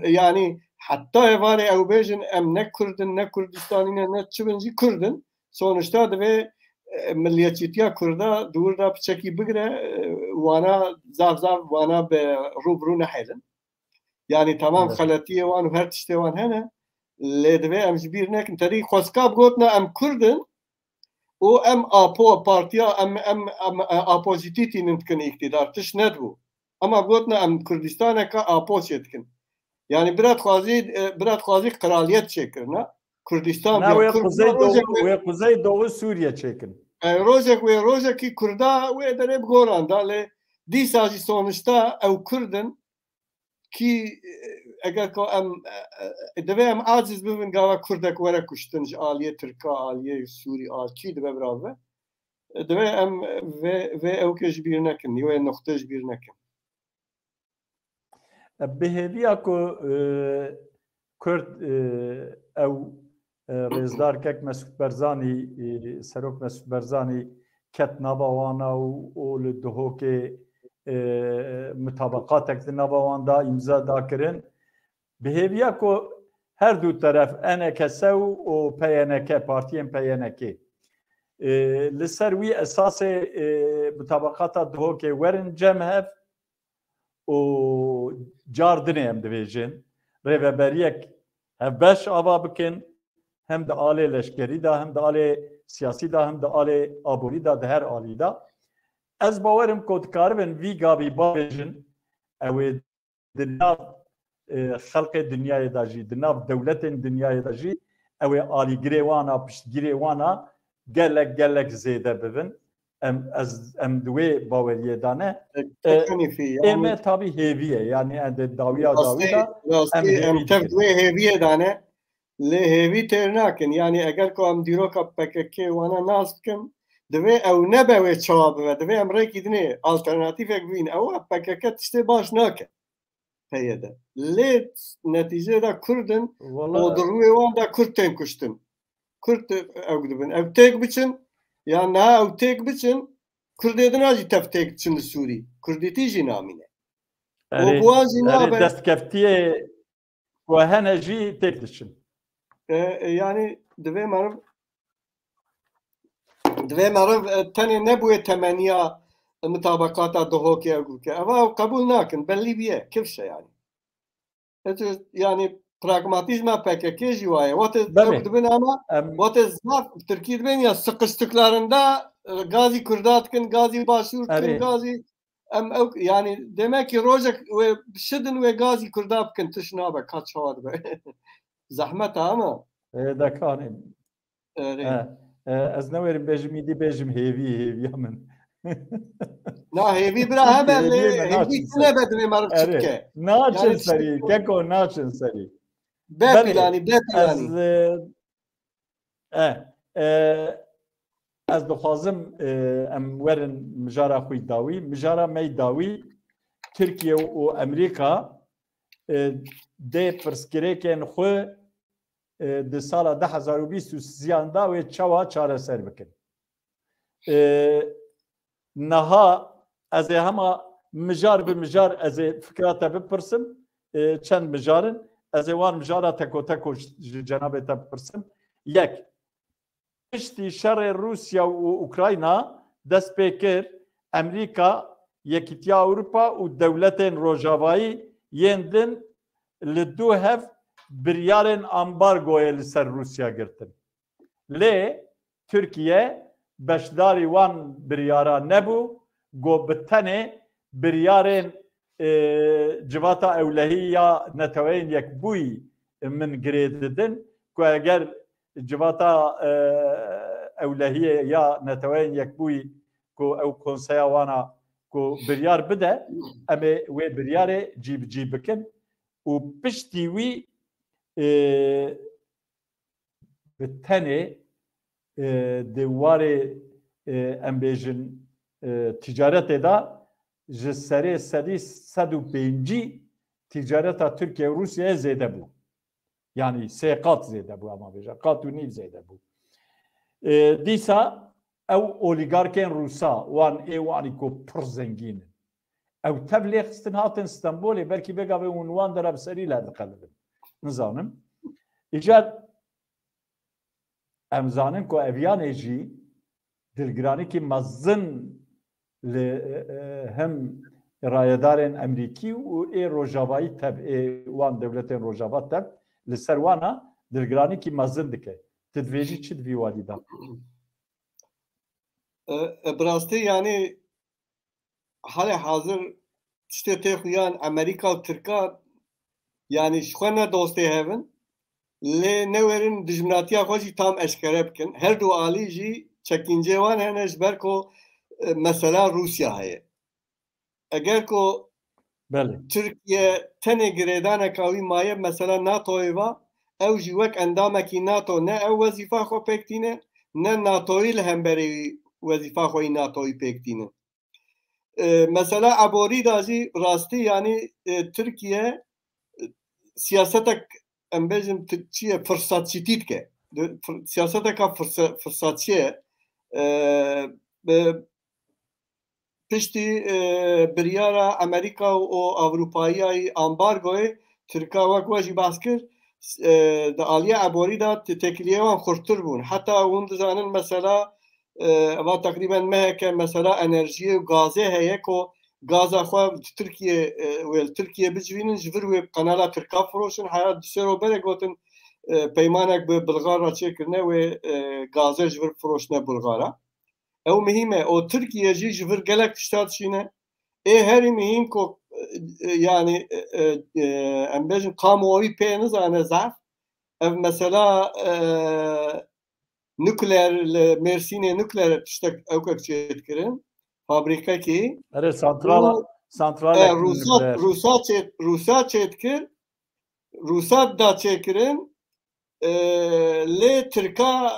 Yanî heta êvarê ew bêjin, em ne Kurd in, ne Kurdistanî ne, ne çi bin jî Kurd in. Sonuçta divê, e, milliyetçîtiya Kurda di wir de piçekî bigire, e, wana zaf zaf wana bi rû bi rû nehêlin. Yanî tamam Evet. xeletiyê wan û her tiştê wan hene. Lê divê em ji bîr nekin. Terî xwestka bi gotina em Kurd in û em apo partiya em, em, em, e, apo jî tî tînin dikin îktidar. Tişt nedibû. Ema bi gotina em Kurdistaneke apo çê dikin. Yanî bira dixwazî, e, bira dixwazî qiraliyet çêkirina. Kurdistan Na biya wê Kurd Kuzey bûna Doğu, rojek wê Kuzey Doğu Sûriye çêkin. E, rojek wê rojekî Kurda wê derê bi goran da, lê dîsa jî sonuçta ew Kurd in kî, e, eger ka em, e, e, divê em aciz bibin gava Kurdek were kuştin ji aliyê Tirka, aliyê Sûrî, al kî dibe bira bibe. E, divê em vê, vê ewkê ji bîr nekin, wê noxte ji bîr nekin. Bi hêviya ku, e, Kurd, e, ew, e, rêzdar kek Mesûd Barzanî, e, Serok Mesûd Barzanî ket nava wana û, û li Duhokê, e, mutabaqatek di nava wan da îmza da kirin. Bi hêviya ku her du teref E N K S û, û P Y N K, partiyên P Y N K, e, li ser wî esasê, e, mutabaqata Duhokê werin cem hev, û car dinê em dibêjin, rêveberiyek hevbeş ava bikin, hem di alê leşkerî de, hem di alê siyasî de, hem di alê aborî de, di her alî de. Ez bawerim ku dikaribin vî gavî bavêjin, ew ê di nav, e, xelkê dinyayê de jî, di nav dewletên dinyayê de jî, ew ê alîgirê wana, piştgirê wana gelek, gelek zêde bibin. Em, ez, em di wê baweriyê de ne. E, E, Kenîfî, ê yanî me tabî hêvî ye. Yanî em di dawiya dawî rastî, de em rastî, em hêvî tev dikin. Di wê hêviyê de ne. Lê hêvî têr nakin. Yanî eger ku em dîroka P K K wana nas bikin, Divê ew nebe wê çawa bibe. Divê em rêkî dinê alternatîfek bîn. Ew P K K tiştê baş nake. P Y D. Lê netîcê de Kurd in û di rûyê wan de Kurd tên kuştin. Kurd ew dibin. Ew têk biçin, ya niha ew têk biçin, Kurdê din jî tev têk diçin li Sûrî. Kurdîtî jî namîne. Û Erê, bi wan jî erê nabe. Destkeftiyê ku hene jî têk diçin. E, e, yani divê meriv, divê meriv, e, tenê nebûye temeniya mutabakata Duhokê ew bike. Eva ew qebûl nakin. Bellî biye. Kifşe yani. Hiç, yani pragmatîzma P K K jî waye. Wate Belê. Ew dibin ama Em, wate zaf Tirkî dibin ya sıkıştıklarında, e, gazî Kurda dikin, gazî Başûr dikin, Erê. Gazî em ew yani demek ki rojek wê şidin wê gazî Kurda bikin, tiş nabe, ka çawa dibe. Zehmet e ama. E, dekanê. Erê. E, e, ez newêrim bêjim, îdî bêjim hêvî, hêviya min. Na hêvî bira hebe Hêvî lê me hêvî naçin tune ser. Be divê meriv çi Erê. Bike. Naçin Yani serî, şirk- keko naçin serî. Be Belê. Planî, be planî. Ez, e, e, e, ez dixwazim, e, em werin mijara xwe dawî. Mijara me dawî Tirkiye û Amerîka, e, dê pirsgirêkên xwe, e, di sala du hezar û bîst û sêyan da wê çawa çareser bikin. E, niha ez ê hema mijar bi mijar ez ê fikra te bipirsim. E, çend mijar in. Ez ê wan mijara teko teko ji cenabê te bipirsim. Yek, piştî şerê Rûsya û Ukrayna dest pê kir, Amerîka, Yekîtiya Ewropa û dewletên Rojavayî yên din li du hev biryarên ambargoyê li ser Rûsya girtin. Lê Tirkiye beşdarî wan biryara nebû, got bi tenê biryarên, e, Civata Ewlehî ya Neteweyên Yekbûyî min girê didin ku eger Civata, e, Ewlehiyê ya Neteweyên Yekbûyî ku ew konseya wana ku biryar bide, em ê wê biryarê cîbicî bikin û piştî wî, e, bi tenê, e, di warê, e, em bêjin, e, ticaretê de ji serê sedî sed û pêncî ticareta Tirkiye û Rûsyayê zêde bû. Yani sê qat zêde bû, ama bêje, qat û nîv zêde bû. E, dîsa ew olîgarkên Rûsa, wan ê wanî ku pir zengîn in. Ew tev lê xistin hatin Stenbolê, belkî vêga vê hûn wan dera bi serî li diqelibin. Nizanim. Îcar em zanin ku ev yanê jî dilgiranîkî mezin li, e, e, hem rayedarên Emerîkî û ê Rojavayî tev, ê wan dewletên Rojava tev li ser wana dilgiranîkî mezin dike. Tu divêjî çi di vî warî de? E, e, bi rastî, yanî, halê hazir tiştê tê xuyan Amerîka û Tirka, yanî, ji xwe ne dostê hev in, lê newêrin dijminatiya xwe jî tam eşkere bikin. Her du alî jî çekîncê wan hene, ji ber ku, e, mesela Rûsya heye. Eger ku Belê. Tirkiye tenê girêdaneka wî maye, mesela NATOyê va, ew jî wek endamekî NATO ne ew wezîfa xwe pêk tîne, ne NATOyî li hemberî wî wezîfa xwe yî NATOyî pêk tîne. E, mesela Eborî da jî rastî, yanî, e, Tirkiye, e, siyasetek, em bêjin, ti-, çi ye, firsatçîtî dike. Di-, fir-, siyaseteka firsa-, firsatçî ye. E, bi-, piştî, e, biryara Amerîka û Ewropayiyayî ambargoyê, Tirka wek we jî behs kir, e, di aliyê eborî de te-, têkiliyê wan xurttir bûn. Heta hûn dizanin, mesela, e, eva teqrîben meheke, mesela, enerjiyê û gazê heye ku gaza xwe di Tirkiye, e, wê li Tirkiye bicivînin, ji vir wê kanala Tirka firoşin. Heya du sê roj berê gotin, e, peymanek bi Bulgar re çêkirine, wê, e, gazê ji vir firoşine Bulgara. Ew muhîm e. Û Tirkiye jî ji vir gelek tişta dişîne. Ê herî muhîm ku, e, e, yanî, e, e, e, em bêjin kamuoyî pê nizane zaf. Ev mesela, e, nukleer li Mêrsînê nukleer tiştek ewkek çêdikirin. Fabrîkekî. Erê, santrala, Û, santralek e, Rûsa, nukleer. Rûsa çê-, Rûsa çêdikir. Rûsa da çêkirin. E, lê Tirka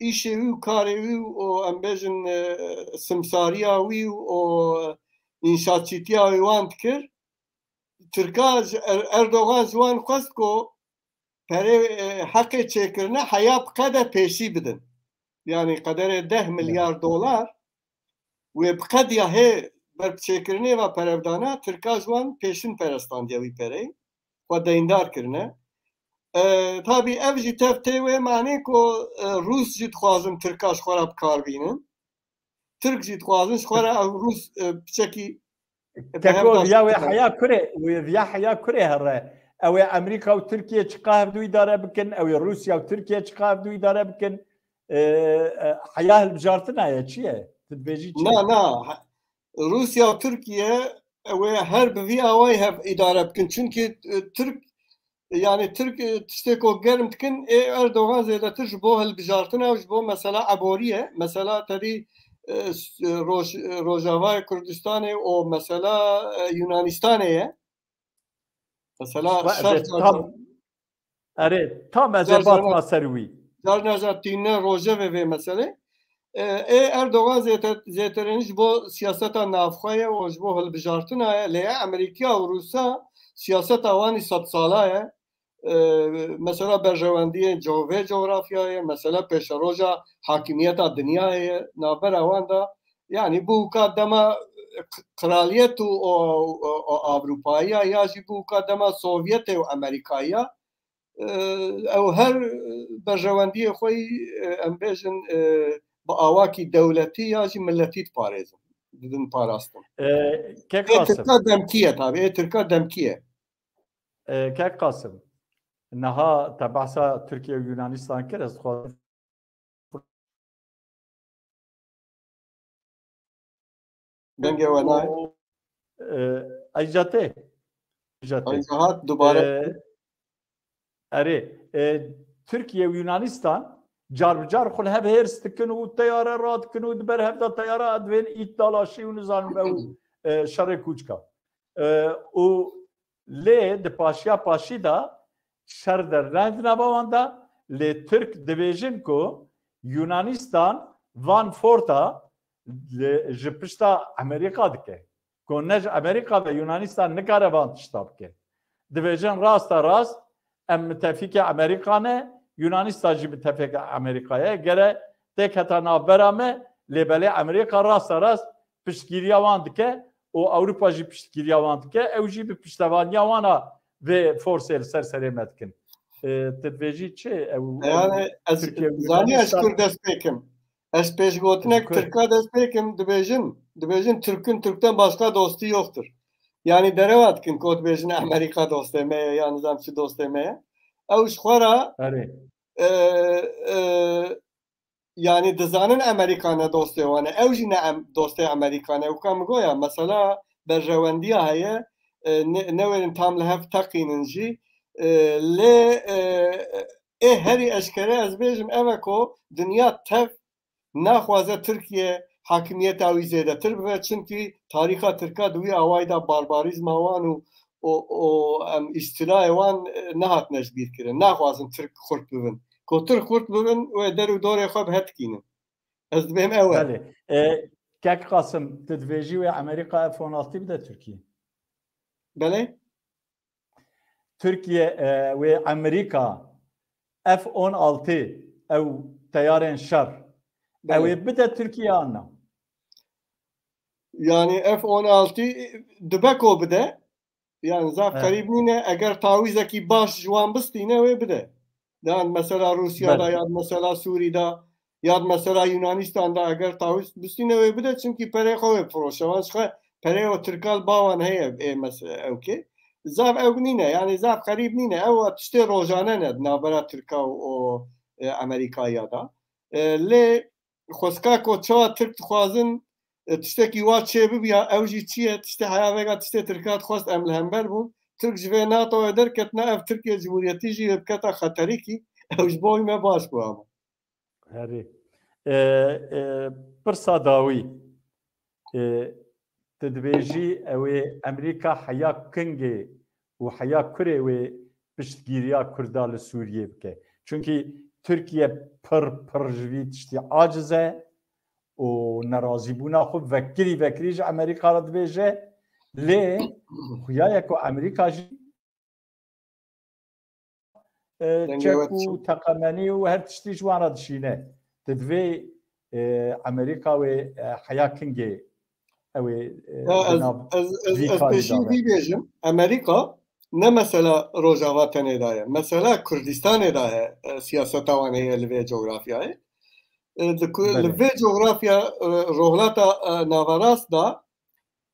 îşê wî û karê wî û o, em bêjin, e, simsariya wî û o înşaatçîtiya wî wan dikir. Tirka ji Er-, Erdogan ji wan xwest ku perê, e, heqê çêkirine heya bi qede pêşî bidin. Yanî qederê deh milyar dolar wê bi qediya hê ber bi çêkirinê ve perevdana Tirka ji wan pêşin perestandiye wî pereyê. Xwe deyndar kirine. E, tabî ev jî tev tê wê manê ku, e, Rûs jî dixwazin Tirka ji xwe re bi kar bînin. Tirk jî dixwazin ji xwe re ew Rûs, e, piçekî Keko, viya wê heya kurê, wê viya heya kurê here. Ew ê Amerîka û Tirkiye çiqa hevdû îdare bikin, ew ê Rûsya û Tirkiye çiqa hevdû îdare bikin. E, e, heya hilbijartina ye, çi ye? Tu dibêjî çi? Na, na. Rûsya û Tirkiye ew ê her bi vî awayî hev îdare bikin. Çunkî, e, Tirk, yanî Tirk, e, tiştê ku germ dikin, ê Erdogan zêdetir ji bo hilbijartina û ji bo mesela eborî ye. Mesela tevî, e, s-, e, roj-, e, Rojavayê Kurdistanê û mesela, e, Yunanistanê ye. Mesela Ve şer de tam, erê, tam ez ê batma ser wî. Carna jî tîne rojevê vê meselê. E, ê Erdogan zête-, zêtirên ji bo siyaseta navxwe ye û ji bo hilbijartina ye. Lê Amerîkiya û Rûsa siyaseta wan î sedsala ye. E, mesela berjewendiyên co-, vê coğrafyayê, mesela pêşeroja hakimiyeta dinyayê ye, navbera wan de, yanî bûka dema k-, kraliyet û o, o, o Avrupaya ya jî bûka dema Sovyetê û Amerîkaya, e, ew her berjewendiyê xwe yî, e, em bêjin, e, bi awakî dewletî ya jî milletî diparêzin, didin parastin. E, Kek Ê Qasim. Tirka demkî ye tabî, ê Tirka demkî ye. E, Kek Qasim, niha te behsa Tirkiye û Yunanistan kir, ez dixwazim Dengê we nayê. E, Ayca tê. Ayca tê. Ayca hat dubare. E, erê, e, Tirkiye û Yunanistan car bi car xwe li hev hêrs dikin û teyare radikin û di ber hev de teyare divên ît dalaşî û nizanim ew, e, şerê kûçka. E, û lê di paşiya paşî de şer dernayên di nava wan de, lê Tirk dibêjin ku Yunanistan van forta li, ji pişta Amerîka dike. Ku ne ji Amerîka ve Yunanistan nikare van tişta bike. Dibêjin rasta rast em mitefîkê Amerîka ne, Yunanistan jî mitefîkê Amerîka ye. Gere têketa navbera me, lê belê Amerîka rasta rast piştgiriya wan dike û Ewropa jî piştgiriya wan dike. Ew jî bi piştevaniya wan a vê forsê li ser serê me dikin. E, tu dibêjî çi? Ew, Yani ez Tirkiye û zaniya ji Yunanistan kur dest pê kim. Ez pêşgotinek Kur. Tirka dest pê kim, dibêjin, dibêjin Türk'ün Türk'ten başka dostu yoktur. Yani derewa dikin ku dibêjin Amerika dostê me ye, ya nizam çi dostê me ye. Ew ji xwe re, Erê. e, e, yani dizanin Amerika ne dostê wan e. Ew jî ne em, dostê Amerika ne. Weka min goya, mesela berjewendiya heye, e, ne, newêrin tam li hev teqînin jî. E, lê, e, ê herî eşkere ez bêjim ev e ku dinya tev naxwaze Tirkiye hakimiyeta wî zêdetir bibe, çimkî tarîxa Tirka di wî awayî de barbarîzma wan û, û, û, em, îstilayê wan, e, nehatine ji bîr kirin. Naxwazin Tirk xurt bibin. Ku Tirk xurt bibin, wê der û dorê xwe bi hev dikînin. Ez dibêm ew e. Belê. E, Kek Qasim, tu dibêjî wê Amerîka F on altı bide Tirkiye? Belê. Tirkiye, e, wê Amerîka F on altı ew teyarên şer, Belê. ew ê bide Tirkiye an na? Yani F on altı dibe ku bide. Yani zaf Evet. qerîb nîne. Eger tawîzekî baş ji wan bistîne wê bide. Yan mesela Rûsya da, Belê. yan mesela Sûrî da, yan mesela Yunanistan da eger tawîz bistîne wê bide, çimkî perê xwe wê firoşe. Wan ji xwe perê o Tirka li ba wan heye ê mes-, ew kê. Zaf ew nîne, yani zaf qerîb nîne. Ew tiştê rojane ne di navbera Tirka û o, e, Amerîkaya da. E, lê xwestka ku çawa Tirk dixwazin, e, tiştekî wa çê bibiya, ew jî çi ye? Tiştê heya vega tiştê Tirka dixwest em li hember bûn. Tirk ji vê NATOyê derketine, ev Tirkiye Cumhuriyetî jî biketa xeterîkî, ew ji bo wî me baş bû ama. Herî. E, e, pirsa dawî. E, tu dibêjî ew ê Amerîka heya kingê û heya kurê wê piştgiriya Kurda li Sûriyê bike. Çunkî Tirkiye pir pir ji vî tiştî aciz e û nerazîbûna xwe vekirî vekirî ji Amerîka re dibêje. Lê xuya ye ku Amerîka jî e, çek û teqemenî û her tiştî ji wan re dişîne. Di divê, e, Amerîka wê, e, heya kingê ew ê, e, Ya, ez, ez, ez, ez pêşî vî bêjim, Amerîka ne mesela Rojava tenê de ye. Mesela Kurdistanê de ye, e, siyaseta wan heye li vê cografyayê. E, di ku-, li Belê. vê cografya, e, Rohlata, e, Naverast de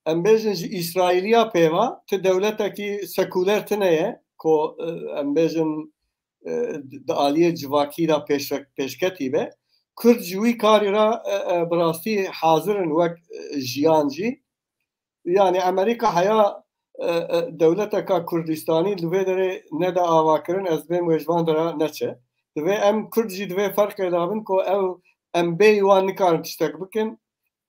em bêjin ji Îsraîliya pêva ti dewletekî sekuler tine ye, ku, e, em bêjin, e, di aliyê civakî de pêşve-, pêşketî be. Kurd ji wî karî re, e, e, bi rastî hazir in wek, e, jiyan jî. Yani Amerîka heya, e, e, dewleteka Kurdistanî li vê derê nede avakirin, ez dibêm wê ji van dera neçe. Divê em Kurd jî di vê ferqê de bin ku ew, em bêyî wan nikarin tiştek bikin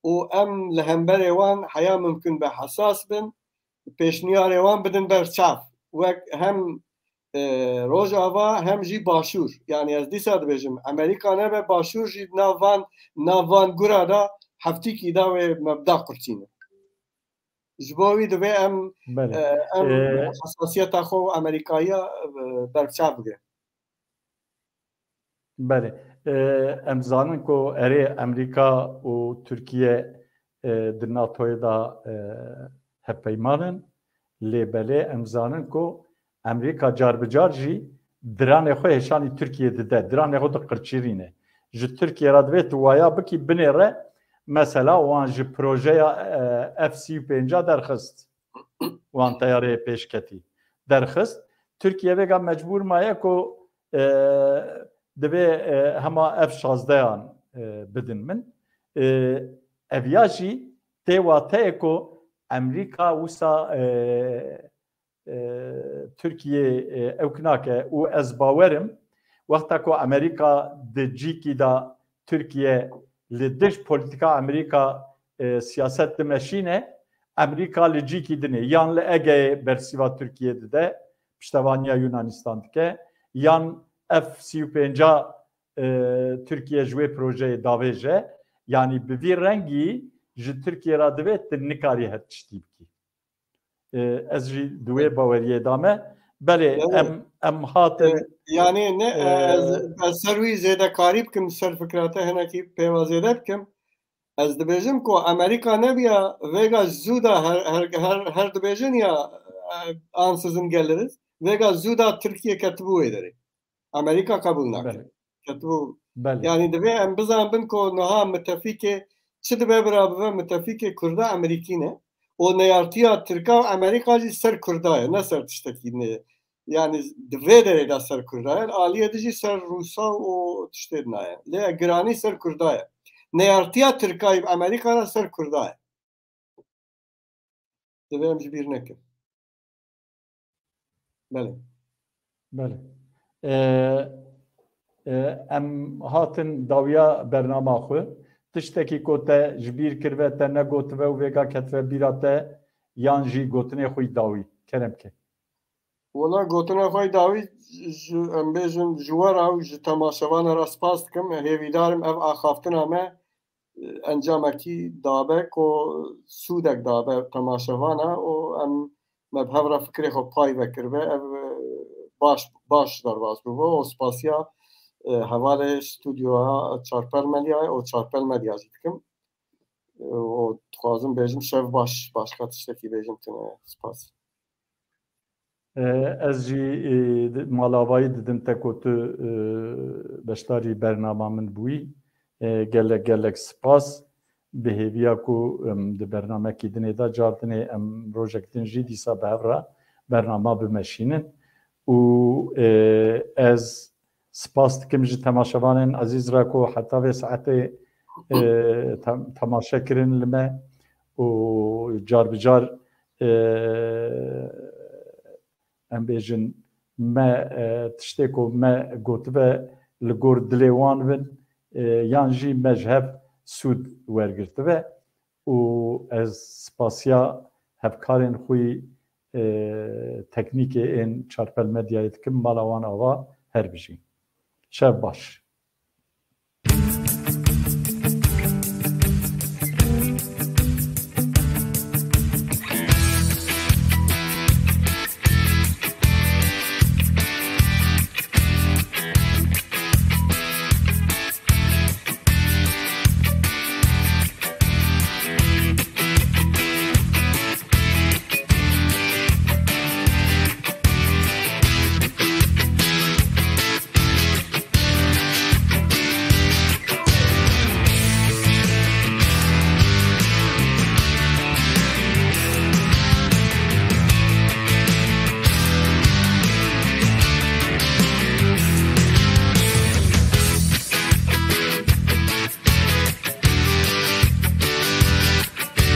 û em li hemberê wan heya mimkun be hesas bin, pêşniyarê wan bidin ber çav. Wek hem, e, Rojava hem jî Başûr. Yani ez dîsa dibêjim, Amerîka nebe Başûr jî nav van, nav van gura da heftîkî da wê mebda qurtîne. Ji bo wî divê em, Belê. e, em E, hesasiyeta xwe û Amerîkaya, e, berçav bigirin. Belê. E, em zanin ku erê Amerîka û Tirkiye, e, di NATOyê de, e, hevpeyman in. Lê belê em zanin ku Amerîka car bi car jî diranê xwe hêşanî Tirkiye dide. Diranê xwe diqirçirîne. Ji Tirkiye re divê tu waya bikî binê re, mesela wan ji projeya, e, F sî û pênca derxist. Wan teyareyê pêşketî derxist. Tirkiye vêga mecbûr maye ku, e, divê, e, hema F şazdeyan, e, bidin min. E, ev ya jî tê wateyê ku Amerîka wisa, e, e, Tirkiye, e, ewk nake û ez bawer im, wexta ku Amerîka di cîkî de Tirkiye li dij polîtîka Amerîka, e, siyaset dimeşîne, Amerîka li cîkî dinê yan li Egeyê bersîva Tirkiye dide, piştevaniya Yunanistan dike, yan F sî û pênca, e, Tirkiye ji wê projeyê davêje. Yanî bi vî rengî ji Tirkiye re divê tu nikarî her tiştî bikî. E, ez jî di wê baweriyê de me. Belê, Belê. em, em hatin, E, yani ne, e, e, ez, ez ser wî zêdekarî bikim, ser fikra te hinekî pêva zêde bikim. Ez dibêjim ku Amerîka nebiya vêga zû da her, her, her, her dibêjin ya, e, ansızın geliriz. Vêga zû da Tirkiye ketibû wê derê. Amerîka qebûl nake. Belê. Ketibû. Belê. Yani divê em bizanbin ku niha mitefîkê çi dibe bira bibe mitefîkê Kurda Amerîkî ne. Û neyartiya Tirka û Amerîka jî ser Kurda ye, ne ser tiştekî ne. Yani di vê derê de ser Kurda ye. Aliyê dijî ser Rûsa û tiştê dinaye. Lê giranî ser Kurda ye. Neyartiya Tirkayî bi Amerîka re ser Kurda ye. Divê em ji bîr nekin. Belê. Belê. E, e, em hatin dawiya bernama xwe. Tiştekî ku te ji bîr kirive, te negotibe û vêga ketibe bîra te, yan jî gotinê xwe yî dawî. Kerem ke. Wela gotina xwe yî dawî ji, em bêjin, ji we re û ji temaşevana re spas dikim. Hêvîdar im ev axaftina me, e, encamekî dabe ku sûdek dabe temaşevana û em me bi hev re fikrê xwe pay vekiribe. Ev, e, baş, baş derbas bûbe û spasiya, e, hevalê stûdyoya Çarpel Medyayê û Çarpel Medya jî dikim. E, û dixwazim bêjim şev baş, başqa tiştekî bêjim tune. Spas. E, ez jî, e, di-, malavayî didim te ku tu, e, beşdarî bernama min bûyî. E, gelek, gelek spas. Bi hêviya ku, em, di bernamekî dinê de, car dinê em rojek din jî dîsa bi hev re bernama bimeşînin. Û, e, ez spas dikim ji temaşevanên ezîz re ku heta vê saetê, e, tem-, temaşe kirin li me û car bi car, e, em bêjin me, e, tiştê ku me gotibe li gor dilê wan bin, e, yan jî me ji hev sûd wergirtibe û ez spasiya hevkarên xwe yî, e, teknîkê ên Çarpel Medyayê dikim, mala wan ava her bijîn. Şev baş.